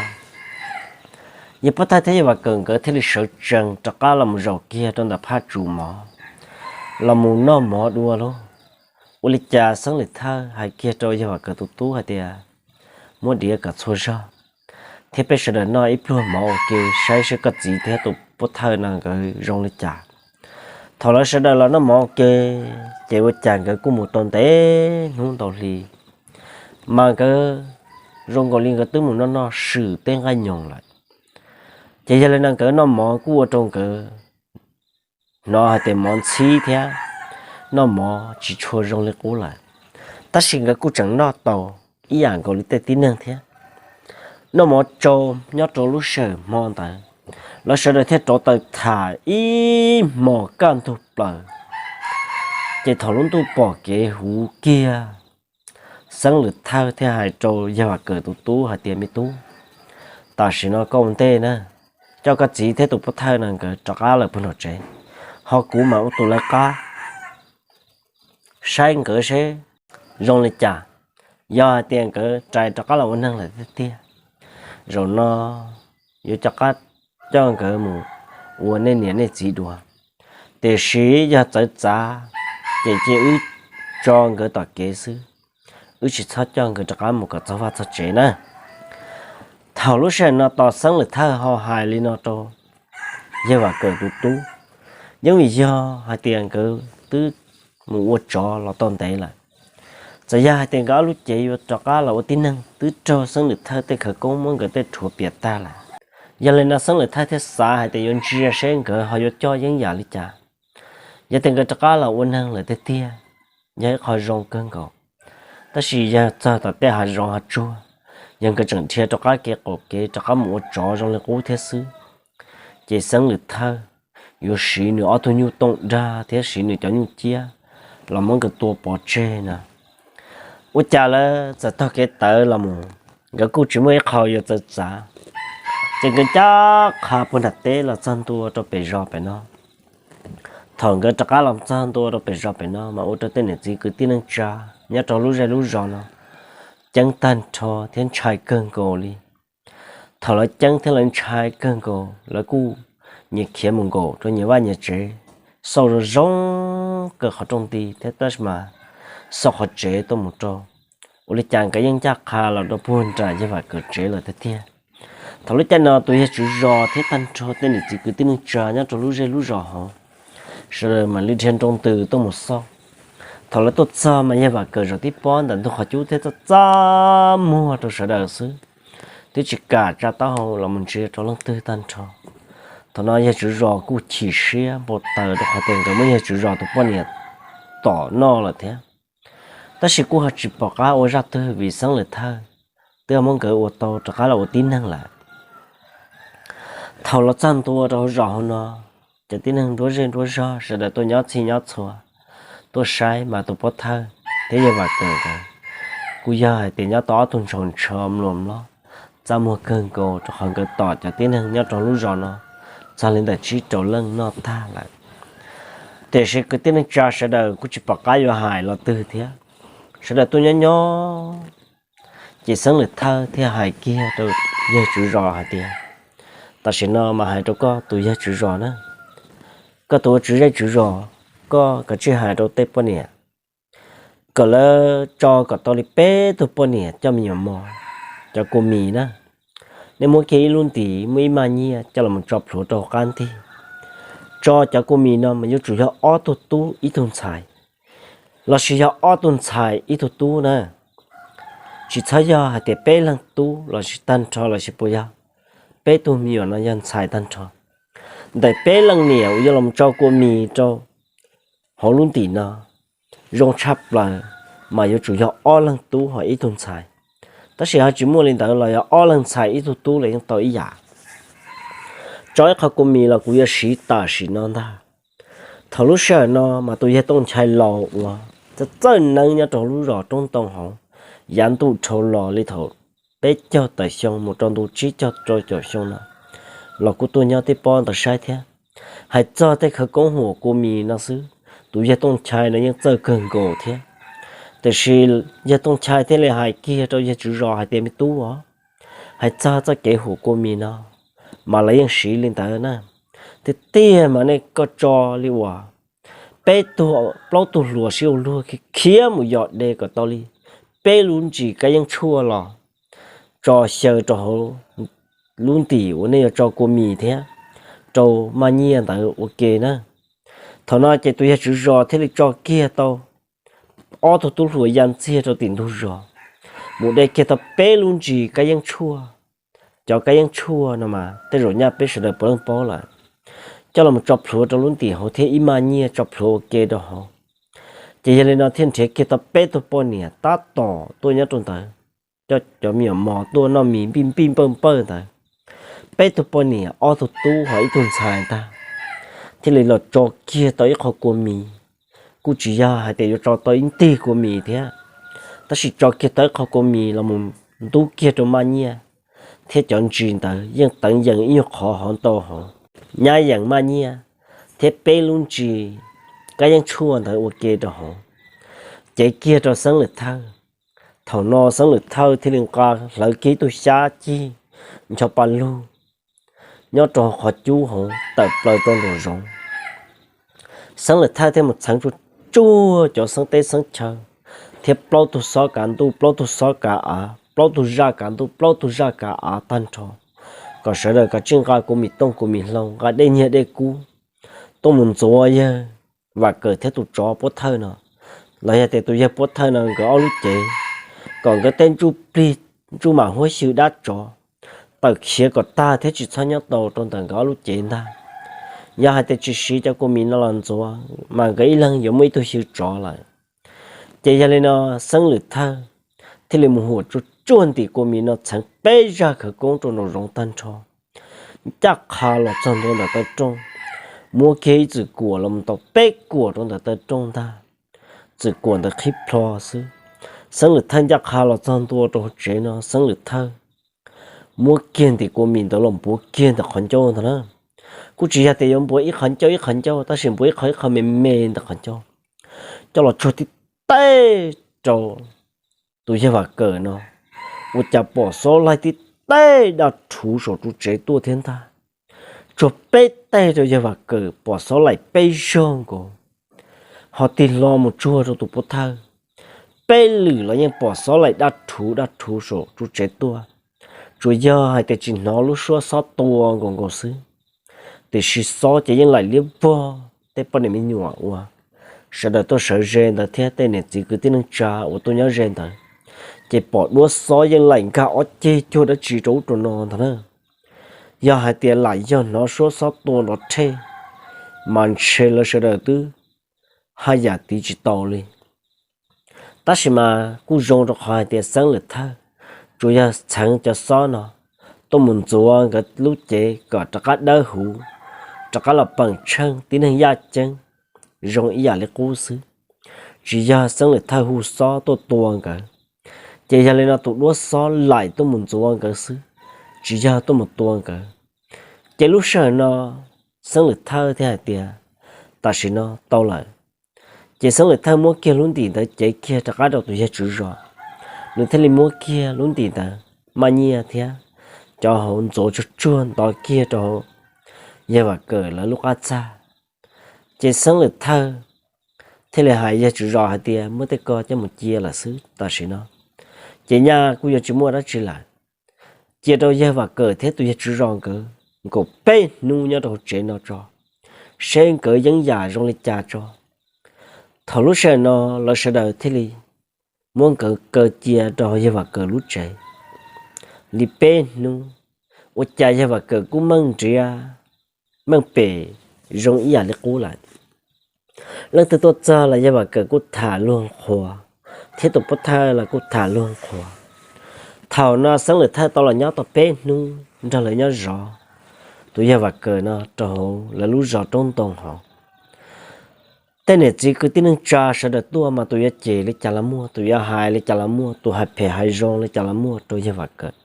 Yawg Pov Thawj thiab Yawg Vam Kawm nkawd thiaj li sawv tsees rov qab los mus zaum kiag rau ntawm phaj tsum mov, los mus noj mov dua lauj. Ua li cas Xeeb Lwm Thawj hais kiag rau Yawg Vam Kawm tus tub hais tias, muab diav kom txhua zog thiab peb sawv daws noj ib pluag mov ua ke saib seb koj txiv thiab tus pov thawj no nkawd zoo li cas. Thaum lawv sawv daws los noj mov ua ke, ces ua cas nkawd kuj mus tau ntev hnub ntau hli, mas nkawd zoo nkaus li nkawd twb mus noj noj swm teb nqaij nyoos lawm. Ces yog li no nkawd noj mov kuj ua rau nkawd hnov hais tias mov ntxhib thiab noj mov tsis tshua zoo li qub lawm. Tab sis nkawd kuj tseem noj tau ib yam nkaus li tej tib neeg thiab. Noj mov tsau nyob rau lub sij hawm hmo ntawd, lawv sawv daws thiaj rauv taws tham ib hmos kaj ntug plaws. Ces thaum lub ntuj pom kev huv kiag, Xeeb Lwm Thawj thiaj hais rau Yawg Vam Kawm tus tub hais tias, me tub, tam sim no koj ua ntej na, coj koj txiv thiab tus pov thawj no nkawd rov qab lawm puag nram tsev, ho kuv mam ua tus lawv qab saib nkawd seb zoo li cas. Yog hais tias nkawd rais rov qab los ua neeg lawm tiag tiag, zaum no yuav rov qab coj nkawd mus ua nej niam nej txiv dua. Tiam sis yog txawv txav, ces cia wb tso nkawd tom kev xwb, wb tsis txhob coj nkawd rov qab mus kom txog vaj txog tsev na. Thaum lub sij hawm no tos Xeeb Lwm Thawj ho hais li no rau Yawg Vam Kawm tus tub, yeej vim yog hais tias nkawd twb mus ua tsov los tau ntev lawm. Txawm yog hais tias nkawd ob lub cev yuav rov qab los ua tib neeg twb raug Xeeb Lwm Thawj tej khawv koob muab nkawd tej rhuav piam tag lawm. Yog li no Xeeb Lwm Thawj thiaj xav hais tias yuav ntsia seb nkawd ho yuav coj yeeb yam li cas. Yog tias nkawd rov qab los ua neeg lawm tiag tiag, yog ib qho zoo kawg nkaus. Tab sis yog txog tom tej hav zoov hav tsuag, yog nkawd tseem dhia rov qab kev qaum kev rov qab mus ua tsov zoo li qub thiab xwb, ces Xeeb Lwm Thawj yuav siv nws ob tug nyuj tooj dag thiab siv nws cov nyuj ciab los muab nkawd tua pov tseg no. Ua cas lawv txawm taug kev tawv los mus, nkawd kuj tsis muaj ib qho yuav txawv txav, ces nkawd ncaj qha puag nram teb los txog ntua rau pem zos pem no. Thaum nkawd rov qab los txog ntua rau pem zos pem no mas ua rau tej niam txiv kwv tij neej tsa nyob rau lub zej lub zos no ceeb tag nrho thiab ntshai kawg nkaus li. Thaum lawv ceeb thiab lawv ntshai kawg nkaus, lawv kuj nyias khiav mus nkaum rau nyias vaj nyias tsev, xauj zoo zoo kawg qhov rooj nti thiab tab sis mas xauj qhov tsev tuaj mus rau. Ua li cas nkawd yeej ncaj qha los rau puag nram Yawg Vam Kawm tsev lawm tiag tiag. Thaum lub caij no tus yawg tswv zos thiab tag nrho tej niam txiv kwv tij neej tsa nyob rau lub zej lub zos hauv, sawv daws mam li dhia nroo ntws tuaj mus xauj. Thaum lawv tuaj txog mas Yawg Vam Kawm zaum tib pob ntawm ntug qhov cub thiab txaj txaj muag rau sawv daws xwb, twb tsis kam tsa taub hau los mus ntsia rau leej twg tag nrho. Thaum no yawg tswv zos kuj chim siab npau taws rau qhov tias nkawd muab yawg tswv zos tus poj niam tom noj lawm thiab. Tab sis kuj ho tsis pom qab ua zaj twg vim Xeeb Lwm Thawj twb muab nkawd ua tau rov qab los ua tib neeg lawm. Thaum los txog ntua rau hauv zos hauv no, cov tib neeg nruab zej nruab zog sawv daws tuaj nyob txhij nyob txhua, tuaj saib mas tus pov thawj thiab yawg Vam Kawm nkawd kuj yog hais tias nyob tau ob tug ntshaus ntsho mluas mlob, txaj muag kawg nkaus rau qhov nkawd tom cov tib neeg nyob rau lub zos no txog li ntawm tsib rau leej noj tag lawm. Tiam sis kwv tij neej tsa sawv daws kuj tsis pom qab yuav hais los twg thiab, sawv daws tuaj nyob nyob, ces Xeeb Lwm Thawj thiaj hais kiag rau yawg tswv zos hais tias, tam sim no mas hais rau koj tus yawg tswv zos na, koj tus ua tswv zej tswv zos, koj kav tsij hais rau tej poj niam kom lawv tso kom tau li peb tug poj niam coj me nyuam mos, cov kua mis na, nej muab kiag ib lub ntim muab ib maj nyiaj coj los tso plhuav rau hauv qab ntig. Tso cov kua mis no mas yuav tsum yog ob tug tub ib tug ntxhais, lossis yog ob tug ntxhais ib tug tub na. Tsis txhob yog hais tias peb leeg tub lossis tag nrho lossis puas yog peb tug me nyuam no yog ntxhais tag nrho. Ntawm peb leej niam uas yuav los tso kua mis rau hauv lub ntim no zoo tshaj plaws mas yuav tsum yog ob leeg tub ho ib tug ntxhais. Tab sis ho tsis muaj li ntawd los yog ob leeg ntxhais ib tug tub los yeej tau ib yam. Tso ib qho kua mis los kuv yuav siv tam sim no ntag. Thaum lub sij hawm no mas tus yawg Tooj Nchai laus uas txawj txawj neeb nyob rau lub zos Roob Ntoo hauv, yav ntuj dhau los li thaum peb caug tawm xyoo mus rau ntu tsib caug rau caum xyoo no los kuj tuaj nyob tib pob ntawd saib thiab. Hais txog tej khawv koob huam kua mis no xwb, tus yawg Tooj Nchai no yeej txawj kawg nkaus thiab. Tiam sis yawg Tooj Nchai thiaj li hais kiag rau yawg tswv zos hais tias, me tub os, hais txog txoj kev huam kua mis no, mas lawv yeej siv li ntawd na. Tiag tiag mas nej koj tso li uas peb tug plaub tug hluas sib ua luag khiav mus yos de kom tau li peb lub ntsis kab yeeb tshuaj los tso xyaw rau hauv lub ntim uas nej yuav tso kua mis thiab rau maj nyiaj ntawd ua ke na. Thaum no ces tus yawg tswv zos thiaj li tso kiag tau ob tug tub hluas ya ntxiag rau tim ntug zos mus de kiag tau peb lub ntsis kab yeeb tshuaj. Cov kab yeeb tshuaj no mas tej zaum nyaj peb sawv daws puav leej paub lawm, coj los tso plhuav rau lub ntim hauv thiab ib maj nyiaj tso plhuav ua ke rau hauv. Ces yog li no thiaj nrhiav kiag tau peb tug poj niam tab tom tuaj nyob rau ntawd, coj cov me nyuam mos tuaj noj mis npij npij npawj npawj ntawd. Peb tug poj niam, ob tug tub ho ib tug ntxhais ntag, thiaj li los tso kiag tau ib qho kua mis. Kuj tsis yog hais tias yuav tso tau ib ntig kua mis thiab, tab sis tso kiag tau ib qho kua mis los mus ntub kiag rau maj nyiaj thiab cov ntsis ntawd yeej teev yees ib nyuag qhov hov ntau hauv, nyab yees maj nyiaj thiab peb lub ntsis kab yeeb tshuaj ntawd ua ke rau hauv, cev kiag rau Xeeb Lwm Thawj. Thaum no Xeeb Lwm Thawj thiaj li nqa hlawv kiag ib tug xyab cig ncho pa lug nyob rau qhov cub hauv tawm plaws rau nraum zoov. Xeeb Lwm Thawj thiaj mus txheev tsuag tsuag cov xeeb teb xeeb chaw thiab plaub tug xob kav ntuj, plaub tug xob kav av, plaub tug zaj kav ntuj, plaub tug zaj kav av tag nrho, kom sawv daws kav tsij nqa kua mis tooj kua mis hlau, nqa dej nyiag dej kub tuaj mus ntxuav yawg Vam Kawm thiab tus tsov Puab Thawj no, los yog tias tus yawg Puab Thawj no nkawd ob lub cev, kom nkawd tej ntsuj plig ntsuj mam huab xyw dab tsov tawm khiav kom tag thiab tsis txhob nyob tau rau ntawm nkawd ob lub cev ntag. Yog hais tias tsis siv cov kua mis no los ntxuav mas nkawd ib leeg yuav muaj ib tug xyw tsov lawm. Ces yog li no Xeeb Lwm Thawj thiaj li mus huam tsuag tsuag ntim kua mis no txheev peb zaj khawv koob rau nraum zoov tag nrho, ncaj qha los txog ntua ntawm taw rooj, muab kiag ib txwm kuam los mus tau peb kuam rau ntawm taw rooj ntag. Txwm kuam ntawd qhib plho xwb. Xeeb Lwm Thawj ncaj qha los txog ntua rau hauv tsev no, Xeeb Lwm Thawj muab kiag ntim kua mis ntawd los npuav kiag ntawm qhov ncauj ntag na. Kuj tsis yog tias yuav npuav ib qhov ncauj ib qhov ncauj, tab sis npuav ib qhov ib qhov me me ntawm qhov ncauj, coj los tsuag tib teg rau tus yawg Vam Kawm no, ua cas pom xob laij tib teg daj rhuv saum ru tsev tuaj thiab ntag. Tsuag peb teg rau yawg Vam Kawm pom xob laim peb zaug nkaus, ho tig hlo mus tsuag rau tus Puab Thawj, peb lwm los yeej pom xob laim daj rhuv daj rhuv saum ru tsev tuaj. Tsuas yog hais tias tsis hnov lub suab xob tua nkaus nkaus xwb, tiam sis xob ces yeej laim liab vog tej poj niam me nyuam uas sawv daws tuaj sawv ze ntawd thiab tej niam txiv kwv tij neej tsa uas tuaj nyob ze ntawd, ces pom duab xob yeej laim nkag ob ceg cuag dab tsi rau ub rau no ntag na. Yog hais tias lam yog hnov suab xob tua nrov rhej, mas ntshe lawv sawv daws twb haj yam tiv tsis tau li. Tab sis mas kuj zoo rau qhov hais tias Xeeb Lwm Thawj tsuas yog txheev cov xob no tuaj mus ntxuav nkawd lub cev kom rov qab dawb huv, rov qab los peem tsheej tib neeg yaj ceeb zoo ib yam li qub xwb, tsis yog Xeeb Lwm Thawj hu xob tuaj tua nkawd. Ces yog li no tus duab xob laim tuaj mus ntxuav nkawd xwb, tsis yog tuaj mus tua nkawd. Ces lub sij hawm no Xeeb Lwm Thawj thiaj hais tias tam sim no tau lawm. Ces Xeeb Lwm Thawj muab kiag lub ntim ntawd cev kiag rov qab rau tus yawg tswv zos, nws thiaj li muab kiag lub ntim ntawd maj nyiaj thiab cov hauv ntxuav tsuag tsuag ntov kiag rau yawg Vam Kawm lawv lub qab txaj. Ces Xeeb Lwm Thawj thiaj li hais yawg tswv zos hais tias muab tej ko coj mus cia lawm xwb tam sim no, ces nyaj kuj yuav tsis muaj dab tsi lawm. Cia rau yawg Vam Kawm thiab tus yawg tswv zos nkawd nkaum peb hnub nyob rau hauv tsev no tso, seb nkawd yeeb yam zoo li cas tso. Thaum lub sij hawm no lawv sawv daws thiaj li muab nkawd kaw cia rau yawg Vam Kawm lub tsev li peb hnub, ua cas yawg Vam Kawm kuj meej nriav meej pem zoo ib yam li qub lawm. Leej twg tuaj txog los yawg Vam Kawm kuj tham luag qhuas, thiab tus Puab Thawj los kuj tham luag qhuas. Thaum no Xeeb Lwm Thawj tau los nyob tau peb hnub nrog lawv nyob zov tus yawg Vam Kawm no rau hauv lawv lub zos Roob Ntoo hauv. Tej niam txiv kwv tij neej tsa sawv daws tuaj mas tus yuav cem li cas los muaj, tus yuav hais li cas los muaj, tus hais phem hais zoo li cas los muaj rau yawg Vam Kawm.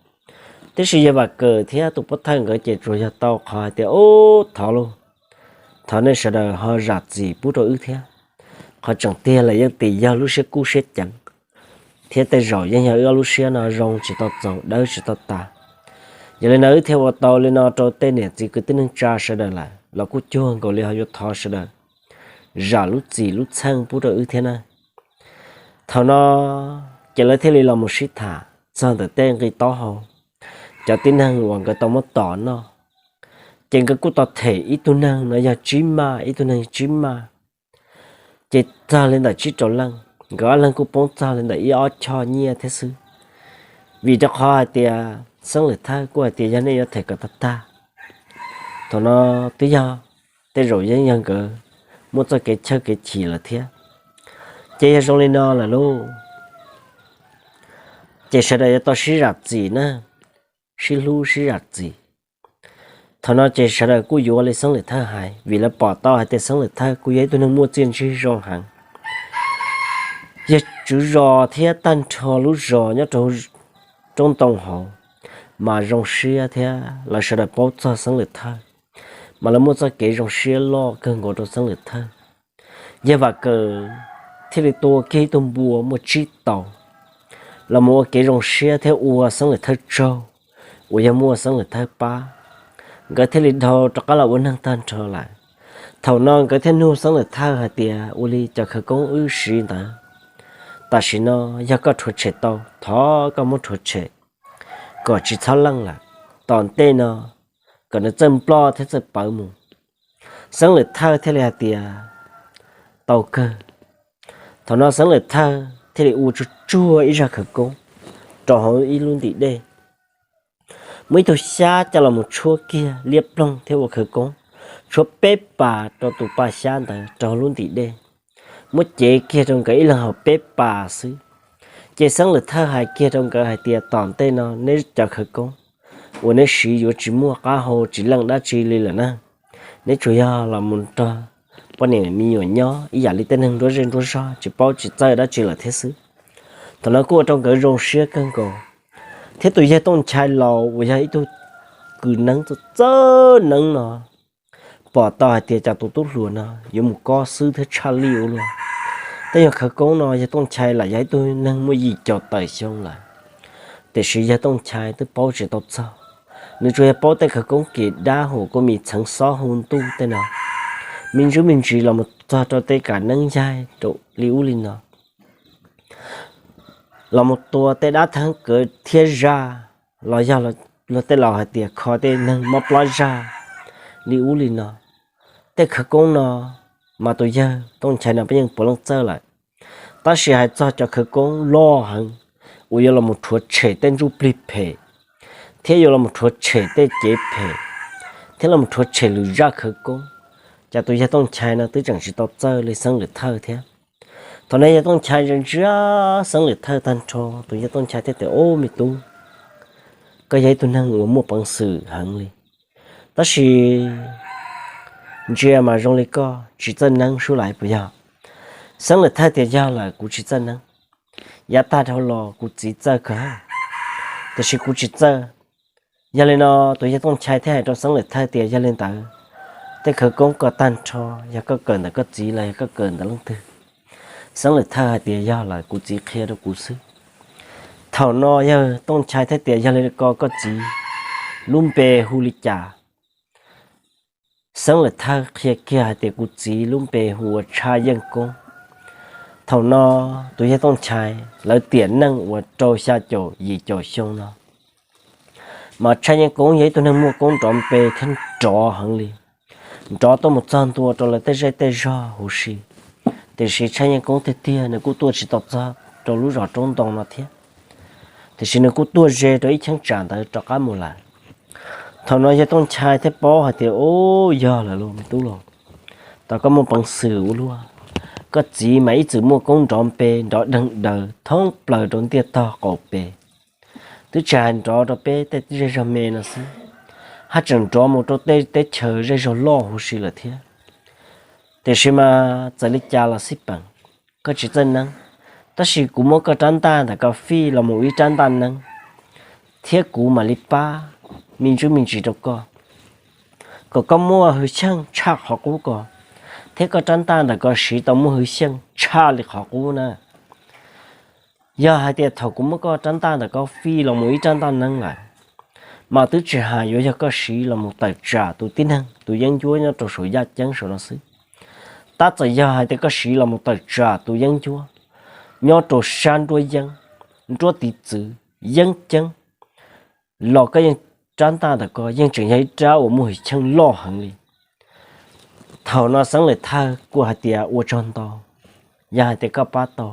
Tiam sis yawg Vam Kawm thiab tus Puab Thawj nkawd ces tsuas yog tau qhov hais tias ub thov lauj, thov nej sawv daws ho zam txim pub rau wb thiab. Qhov tseem tiag los yeej tias yog lub siab kub siab ceev, thiab tej zaum yeej yog wb ob lub siab no zoo tsis tau txaus dawb tsis tau tas. Yog li no wb thiaj ua tau li no rau tej niam txiv kwv tij neej tsa sawv daws lawm los kuj cuag nkaus li ho yuav thov sawv daws zam lub txim lub txheej pub rau wb thiab na. Thaum no ces lawv thiaj li los mus sib tham txog ntawm tej nqi taub hau, cov tib neeg uas nkawd tau muab tom noj, ces nkawd kuj tau them ib tug neeg no yog tsib maj, ib tug neeg tsib maj, ces txog li ntawm tsib rau leej, nkawd ob leeg kuj poob txog li ntawm ib ob choj nyiaj thiab xwb. Vim rau qhov hais tias Xeeb Lwm Thawj kuj hais tias yog nej yuav them kom tag tag, thaum no twb yog tej zaum yeej yog nkawd muaj txoj kev chawj kev chim lawm thiab. Ces yog zoo li no lawm lauj, ces sawv daws yuav tau sib zam txim na, sib hlub sib zam txim. Thaum no ces sawv daws kuj yuav li Xeeb Lwm Thawj hais, vim lawv pom tau hais tias Xeeb Lwm Thawj kuj yog ib tug neeg muaj txiaj ntsig zoo heev, yog tswv zos thiab tag nrho lub zos nyob rau roob ntoo hauv mas zoo siab thiab lawv sawv daws paub txog Xeeb Lwm Thawj, mas lawv muaj txoj kev zoo siab loj kawg nkaus rau Xeeb Lwm Thawj. Yawg Vam Kawm thiaj li tua kiag ib tug npua muaj tsib tau los mus ua kev zoo siab thiab ua Xeeb Lwm Thawj tsaug uas yog muaj Xeeb Lwm Thawj pab, nkawd thiaj li dhau rov qab los ua neeg tag nrho lawm. Thaum no nkawd thiaj nug Xeeb Lwm Thawj hais tias ua li cov khawv koob wb siv ntawd, tam sim no yog koj rhuav tshem tau thov koj muab rhuav tshem kom tsis txhob leej lawm, tom ntej no kom nws txawj nploj thiab txawj pawv mus. Xeeb Lwm Thawj thiaj li hais tias tau kawg. Thaum no Xeeb Lwm Thawj thiaj li ua tsuag tsuag ib zaj khawv koob rau hauv ib lub ntim dej, muaj ib tug xyab coj los mus tshuab kiag liab ploog thiab ua khawv koob, tshuab peb pas rau tus paj xyab ntawd rau hauv lub ntim dej, muab cev kiag rau nkawd ib leeg haus peb pas xwb. Ces Xeeb Lwm Thawj hais kiag rau nkawd hais tias tom ntej no neb cov khawv koob uas neb siv yuav tsis muaj qab hau tsis leej dab tsi li lawm na. Neb tsuas yog los mus nrog poj niam me nyuam nyob ib yam li tej neeg nruab zej nruab zog tsis paub tsis txawj dab tsi lawm thiab xwb. Thaum no kuj ua rau nkawd zoo siab kawg nkaus, thiab tus yawg Tooj Nchai laus uas yog ib tug kws neeb txawj neeb no pom tau hais tias cas tus tub hluas no yuav mus kob xwb thiab tshaj lij ua luaj. Tej yog khawv koob no yawg Tooj Nchai lam yog ib tug neeg muaj yim caum tawm xyoo lawm, tiam sis yawg Tooj Nchai twb paub tsis tau txog. Nws tsuas yog paub tej khawv koob kis dab huam kuj mis txheev xob hu ntuj tej no, me ntsuj me ntsis los mus txog rau tej kam neeb yaig rau li ub li no, los mus tua tej dab theeb kawv thiab zaj, los yog luag tej laus hais tias kho tej neeg mob plab zaj li ub li no. Tej khawv koob no mas tus yawg Tooj Nchai no peb yeej puav leej txawj lawm, tab sis hais txog cov khawv koob loj heev uas yuav los mus rhuav tshem tej ntsuj plig phem, thiab yuav los mus rhuav tshem tej cev phem, thiab los mus rhuav tshem lwm zaj khawv koob, cas tus yawg Tooj Nchai no twb tseem tsis tau txawj li Xeeb Lwm Thawj thiab. Thaum no yawg Tooj Nchai ntsia ntsia Xeeb Lwm Thawj tag nrho, tus yawg Tooj Nchai thiaj tias, Ub, me tub, koj yog ib tug neeg uas muaj peev xwm heev li, tab sis ntsia mas zoo li koj tsis txawj neeb sub laiv puas yog? Xeeb Lwm Thawj tias, Yog lawm, kuv tsis txawj neeb. Yav tag dhau los kuv txiv txawj kawg, tiam sis kuv tsis txawj. Yog li no tus yawg Tooj Nchai thiaj hais rau Xeeb Lwm Thawj tias, Yog li ntawd, tej khawv koob ko tag nrho yog koj kawm ntawm koj txiv los yog koj kawm ntawm leej twg? Xeeb Lwm Thawj hais tias, Yog lawm, kuv txiv qhia rau kuv xwb. Thaum no yawg Tooj Nchai thiaj tias, Yog li ko koj txiv lub npe hu li cas? Xeeb Lwm Thawj qhia kiag hais tias, Kuv txiv lub npe hu ua Tshaj Yeej Koob. Thaum no tus yawg Tooj Nchai lawv tiam neej uas rau xya caum yim caum xyoo no, mas Tshaj Yeej Koob yog ib tug neeg muaj koob nrov npe thiab nrov heev li, nrov tuaj mus txog ntua rau lawv tej zej tej zog huv si. Tiam sis Tshaj Yeej Koob tiag tiag nws kuj tuaj tsis tau txog rau lub zos Roob Ntoo no thiab, tiam sis nws kuj tuaj ze rau ib cheeb tsam ntawd rov qab mus lawm. Thaum no yawg Tooj Nchai thiaj paub hais tias, Ub, yog lawm lauj me tub lauj, tau koj muaj peev xwm ua luaj. Koj txiv mas ib txwm muaj koob nrov npe nrov deeg daws thoob plaws rau ntiaj tog qaum pes, twb tsis hais nrov rau peb tej zej zog me no xwb, haj tseem nrov mus rau tej teb chaws zej zog loj huv si lawm thiab. Tiam sis mas txawm li cas los xij peem, koj tsis txawj neeb, tab sis kuv muab koj rab ntaj ntawm ko fij los mus ua ib rab ntaj neeb, thiab kuv mam li pab me ntsuj me ntsis rau koj, kom koj muaj hwj xyeej tshaj qhov qub ko, thiab koj rab ntaj ntawm ko siv tau muaj hwj xyeej tshaj li qhov qub na. Yog hais tias thaum kuv muab koj rab ntaj ntawm ko fij los mus ib rab ntaj neeb lawm, mas twb tsis hais yuav yog koj siv los mus tawm tsam tus tib neeg tus yeeb ncuab nyob rau saum yaj ceeb saum no xwb, tab txawm yog hais tias koj siv los mus tawm tsam tus yeeb ncuab nyob rau sab nruab yeeb, nruab tiv txwv, yeeb ceeb los koj yeej, rab ntaj ntawm ko yeej tseem yog ib rab uas muaj hwj chim loj heev li. Thaum no Xeeb Lwm Thawj kuj hais tias ua tsaug ntau, yog hais tias koj pab tau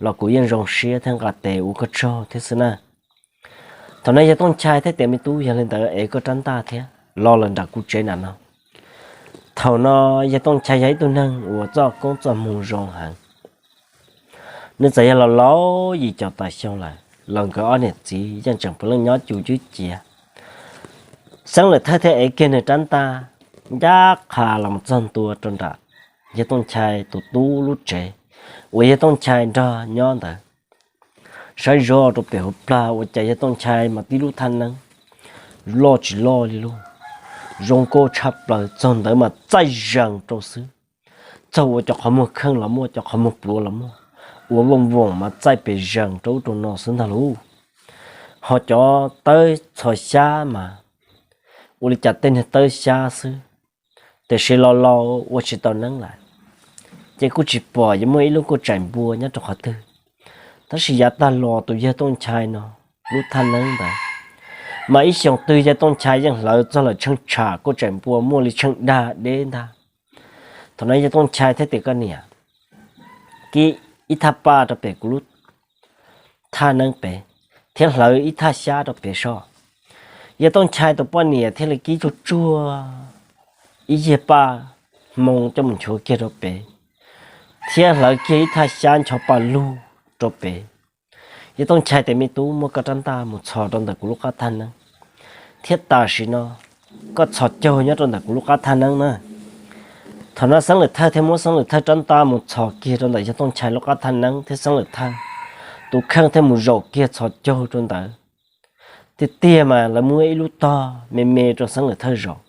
los kuv yeej zoo siab thiab nqa tes ua koj tsaug thiab xwb na. Thaum no yawg Tooj Nchai thiaj tias me tub, yog li ntawd es koj rab ntaj thiab los lawm nram kuv tsev nram no. Thaum no yawg Tooj Nchai yog ib tug neeg uas txoj koob txoj hmoo zoo heev. Nws txawm yog los laus yim caum tawm xyoo lawm los nkawd ob niam txiv yeej tseem puav leej nyob cum cwb cia. Xeeb Lwm Thawj thiaj ev kiag nws rab ntaj ncaj qha los mus txog ntua rau nram yawg Tooj Nchai tus tub lub tsev uas yawg Tooj Nchai nrog nyob ntawd. Saib zoj rau pem hauv plag ua cas yawg Tooj Nchai mas tib lub thaj neeb loj tsis loj li lauj, zoo nkauj tshaj plaws, txog ntawd mas txaij zees rau xwb. Txog ua cov qhov muag kheej los muaj, cov qhov muag pluav los muaj, ua vooj voos mas txaij pes zees rau ub rau no xwb ntag lauj. Ho cov tawb txhos xyab mas ua li cas tej niag tawb xyab xwb, tiam sis los laus ua tsis tau neeb lawm, ces kuj tsis pom yuav muaj ib lub kauj tsaim npua nyob rau qhov twg. Tab sis yav tag los tus yawg Tooj Nchai no lub thaj neeb ntawd mas ib xyoos twg yawg Tooj Nchai yeej hlawv txog lawm tsheej tsham kauj tsaim npua muaj li tsheej dag deb ntag. Thaum no yawg Tooj Nchai thiaj tias koj niam, kib ib thaj paj rau pem kuv lub thaj neeb pem, thiab hlawv ib thaj xyab rau pem soj. Yawg Tooj Nchai tus poj niam thiaj li kib tsuag tsuag ib yag paj hmoo coj mus nchuav kiag rau pem, thiab hlawv kiag ib thaj xyab ncho paj lug rau pem. Yawg Tooj Nchai tias me tub, muab koj rab ntaj mus txhos rau ntawm kuv lub qab thaj neeb, thiab tam sim no koj txhos caug nyob rau ntawm kuv lub qab thaj neeb na. Thaum no Xeeb Lwm Thawj thiaj muab Xeeb Lwm Thawj rab ntaj mus txhos kiag rau ntawm yawg Tooj Nchai lub qab thaj neeb thiab Xeeb Lwm Thawj tus kheej thiaj mus zaum kiag txhos caug rau ntawd. Tiag tiag mas lawv muab ib lub tog me me rau Xeeb Lwm Thawj zaum,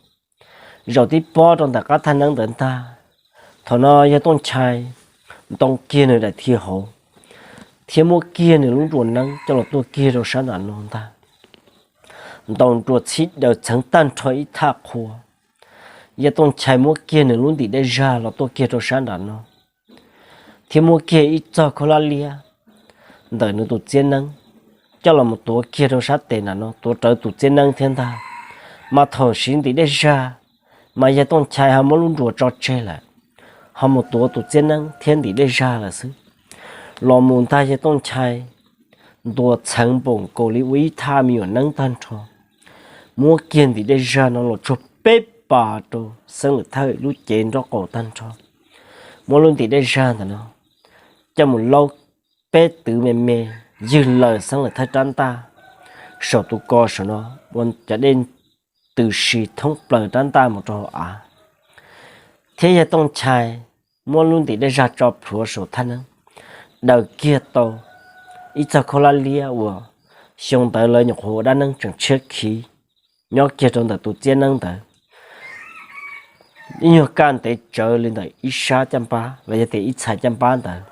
zaum tib pob rau ntawm qab thaj neeb ntawd ntag. Thaum no yawg Tooj Nchai ntoo kiag nws daim thi hauv, thiab muab kiag nws lub nruas neeb coj los tuaj kiag rau sab nram no ntag. Ntaus nruas txhib daws txheev tag nrho ib thaj qhua. Yawg Tooj Nchai muab kiag nws lub ntim dej zag los tuaj kiag rau sab nram no, thiab muab kiag ib txog khaub hlab liab ntawm nws tus txiab neeb coj los mus tuav kiag rau sab tes nram no, tuav rawv tus txiab neeb thiab ntag. Mas thaum siv ntim dej zag, mas yawg Tooj Nchai ho muab lub nruas tso tseg lawm, ho mus tuav tus txiab neeb thiab ntim dej zag lawm xwb. Los mus ntag yawg Tooj Nchai ntuas txheev npaum nkaus li ua ib thaj me nyuam neeb tag nrho, muab kiag ntim dej zag no los tsuag peb pas rau Xeeb Lwm Thawj lub cev nraub qaum tag nrho. Muab lub ntim dej zag ntawm no coj mus laub peb twv me me, ywg lawm Xeeb Lwm Thawj rab ntaj saum tus ko saum no, ua cov dej tws si thoob plaws rab ntaj mus rau hauv av. Thiab yawg Tooj Nchai muab lub ntim dej zag tso plhuav saum thaj neeb, daws kiag tau ib txog khaub hlab liab uas xyoo ntawd lawv nyuam qhuav ua dab neeb tseem tshiab khiv nyob kiag rau ntawm tus txiab neeb ntawd, ib nyuag kaj ntev tsawv li ntawm ib sab caj npab los yog tias ib txhais caj npab ntawd,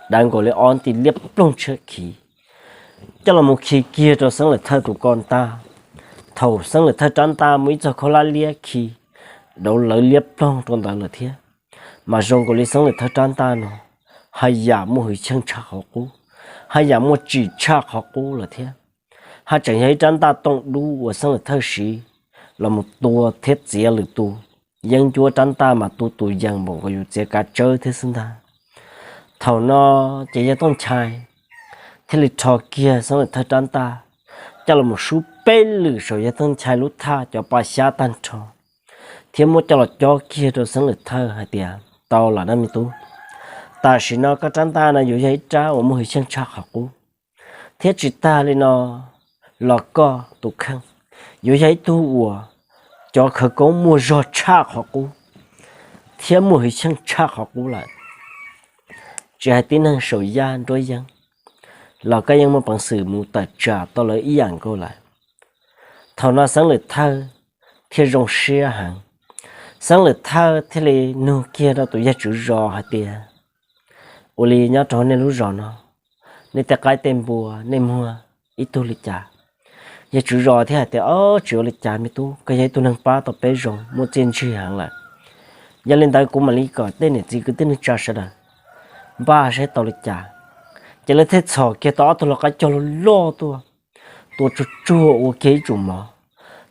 dav nkaus li ob nti liab ploog tshiab khiv, coj los mus khi kiag rau Xeeb Lwm Thawj tus ko ntaj. Thaum Xeeb Lwm Thawj rab ntaj muaj ib txog khaub hlab liab khi dauv lawv liab ploog rau ntawd lawm thiab, mas zoo nkaus li Xeeb Lwm Thawj rab ntaj no haj yam muaj hwj chim tshaj qhov qub, haj yam muaj tsim tshaj qhov qub lawm thiab. Haj tseem yog ib rab ntaj tooj dub uas Xeeb Lwm Thawj siv los mus tua thiab txiav lwm tus yeeb ncuab rab ntaj mas tu tus yees npaum nkaus yus txiav kav tsawb thiab xwb ntag. Thaum no ces yawg Tooj Nchai thiaj li rho kiag Xeeb Lwm Thawj rab ntaj coj los mus sub peb lwm saum yawg Tooj Nchai lub thaj cov pa xyab tag nrho, thiab muab coj los cob kiag rau Xeeb Lwm Thawj hais tias tau lawm na me tub, tam sim no koj rab ntaj no yuav yog ib rab uas muaj hwj chim tshaj qhov qub, thiab tsis tag li no los koj tus kheej yuav yog ib tug uas cov khawv koob muaj zog tshaj qhov qub thiab muaj hwj chim tshaj qhov qub lawm. Tsis hais tib neeg saum yaj nruab yeeb los koj yeej muaj peev xwm mus tawm tsam tau lawv ib yam nkaus lawm. Thaum no Xeeb Lwm Thawj thiaj zoo siab heev. Xeeb Lwm Thawj thiaj li nug kiag rau tus yawg tswv zos hais tias, ua li nyob rau nej lub zos no, nej tej qaib tej npua nej muag ib tug li cas? Yawg tswv zos thiaj hais tias, Ob, tsis ua li cas me tub, koj yog ib tug neeg pab tau peb zoo muaj txiaj ntsig heev lawm. Yog li ntawd kuv mam li kom tej niam txiv kwv tij neej tsa sawv daws npaj saib tau li cas. Ces lawv thiaj txhom kiag tau ob tug lau qaib cog loj loj tuaj, tua tsuag tsuag ua kiag ib tsum mov.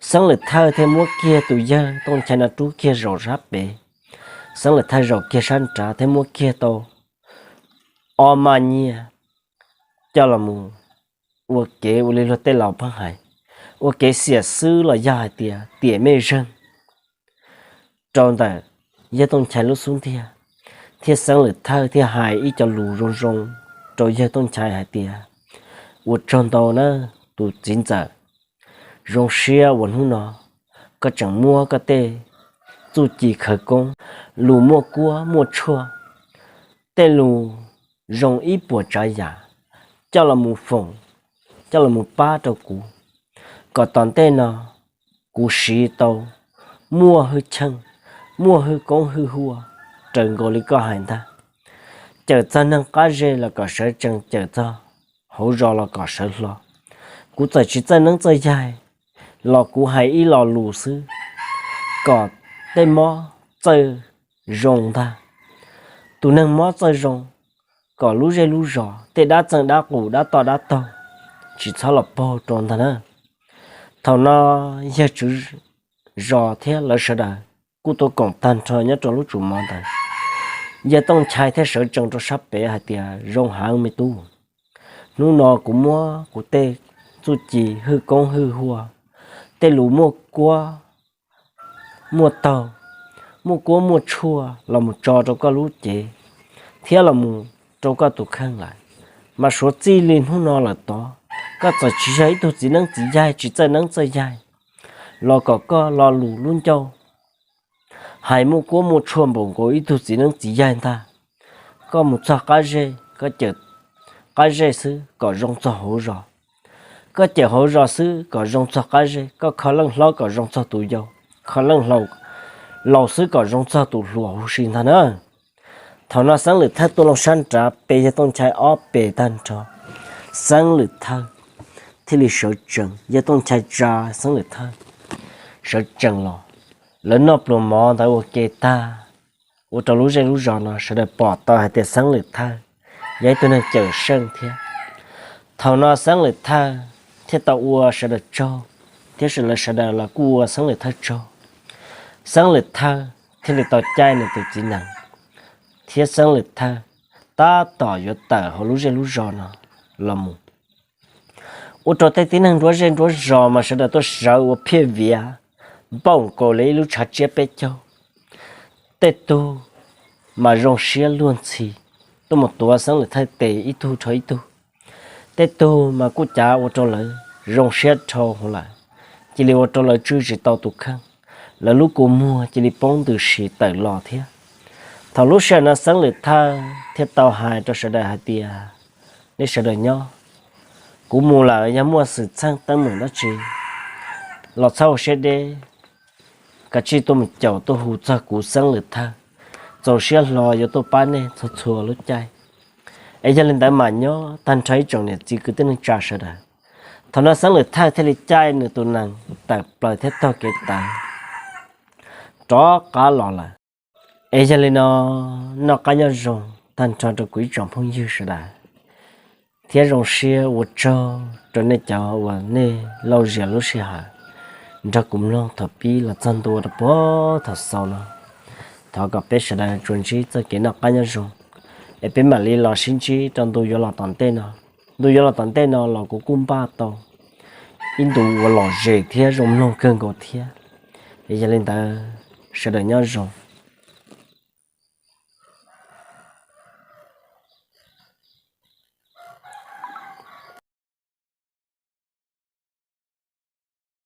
Xeeb Lwm Thawj thiaj muab kiag tus yawg Tooj Nchai no rub kiag zaum sab pem. Xeeb Lwm Thawj zaum kiag sab nrav thiab muab kiag tau ob maj nyiaj coj los mus ua kev ua li luag tej laus pheej hais, ua kev xiam xwb los yog hais tias tiam mej zeeg rau ntawm yawg Tooj Nchai lub xub ntiag, thiab Xeeb Lwm Thawj thiaj hais ib co lus zoo zoo rau yawg Tooj Nchai hais tias, Ua tsaug ntau na tus txiv ntxawm, zoo siab uas hnub no koj tseem muab koj tej txuj ci khawv koob, lus muaj kuab muaj tshuaj, tej lus zoo ib puas tsav yam coj los mus foom, coj los mus pab rau kuv, kom tom ntej no kuv siv tau muaj hwj chim, muaj hwj koob hwj huam raws nkaus li koj hais ntag. Cawm txog neeg qab zej los kom sawv tsees, cawm txog hauv zos los kom sawv hlo. Kuv txawm tsis txawj neeb txawj yaig los kuv hais ib lo lus xwb kom tej mob txawj zoo ntag. Tus neeg mob txawj zoo, kom lub zej lub zos tej dab txeej dab qus dab toj dab taug tsis txhob los paug rau ntag na. Thaum no yawg tswv zos thiab lawv sawv daws kuj tuaj koom tag nrho nyob rau lub tsum mov ntawd. Yawg Tooj Nchai thiaj sawv tsees rau sab pem hais tias, Zoo heev me tub, hnub no kuv muab kuv tej txuj ci hwj koob hwj huam, tej lus muaj kuab muaj taug, muaj kuab muaj tshuaj los mus tso rau koj lub cev thiab los mus rau koj tus kheej lawm. Mas suav txij li hnub no lawm tod, koj txawm tsis yog ib tug txiv neeb txiv yaig tsis txawj neeb txawj yaig los kom koj lo lus lub ncauj hais muaj kuab muaj tshuaj npaum nkaus ib tug txiv neeb txiv yaig ntag. Koj mus txog qab zej, koj cawm qab zej xwb kom zoo txog hauv zos. Koj cawm hauv zos xwb kom zoo txog qab zej, koj kho leej hlob kom zoo txog tus yau, kho leej laus xwb kom zoo txog tus hluas huv si ntag na. Thaum no Xeeb Lwm Thawj tuaj loo sab nrav pe yawg Tooj Nchai ob pe tag nrho, Xeeb Lwm Thawj thiaj li sawv tsees, yawg Tooj Nchai tsa Xeeb Lwm Thawj sawv tsees los. Lawv noj pluas mov ntawd ua ke tag, ua rau lub zej lub zos no sawv daws pom tau hais tias Xeeb Lwm Thawj yog ib tug neeg cawm seej thiab. Thaum no Xeeb Lwm Thawj thiaj tau ua sawv daws tsaug, thiab sawv daws, sawv daws los kuj ua Xeeb Lwm Thawj tsaug. Xeeb Lwm Thawj thiaj li tau caij nws tus txiv nees, thiab Xeeb Lwm Thawj tab tom yuav tawm hauv lub zej lub zos no los mus, ua rau tej tib neeg nruab zej nruab zos mas sawv daws tuaj sawv ua phiaj viav npaum nkaus li ib lub tshav tsiab peb caug. Tej tug mas zoo siab luag ntxhi tuaj mus tuav Xeeb Lwm Thawj tes ib tug dhau ib tug. Tej tug mas kuj cav ua rau lawv zoo siab dhau hwv lawm, cia li ua rau lawv tswj tsis tau tus kheej, lawv lub kua muag cia li poob ntws si tawm los thiab. Thaum lub sij hawm no Xeeb Lwm Thawj thiaj tau hais rau sawv daws hais tias, Nej sawv daws nyob, kuv mus lawm, yog muaj xwm txheej teeb meem dab tsi los txhob ua siab deb, kav tsij tuaj mus caum tuaj hu txog kuv Xeeb Lwm Thawj, txaus siab hlo yuav tuaj pab nej txhua txhua lub caij. Es yog li ntawd mas nyob tag nrho ib tsoom niam txiv kwv tij neej tsa sawv daws. Thaum no Xeeb Lwm Thawj thiaj li caij nws tus nees tawm plaws thiab taug kev tawv rov qab los lawm. Es yog li no, noj qab nyob zoo tag nrho rau kuv ib tsoom phooj ywg sawv daws, thiab zoo siab ua tsaug rau nej cov uas nej lauj zias lub sij hawm nrog kuv mloog thaum pib los txog ntua rau puag thaum xaus no. Thov kom peb sawv daws tsuas ntsib txoj kev noj qab nyob zoo, es peb mam li los sib ntsib rau ntu yuav los tom ntej no. Ntu yuav los tom ntej no los kuv kuj npaj tau ib ntu uas lom zem thiab zoo mloog kawg nkaus thiab. Es yog li ntawd, sawv daws nyob zoo.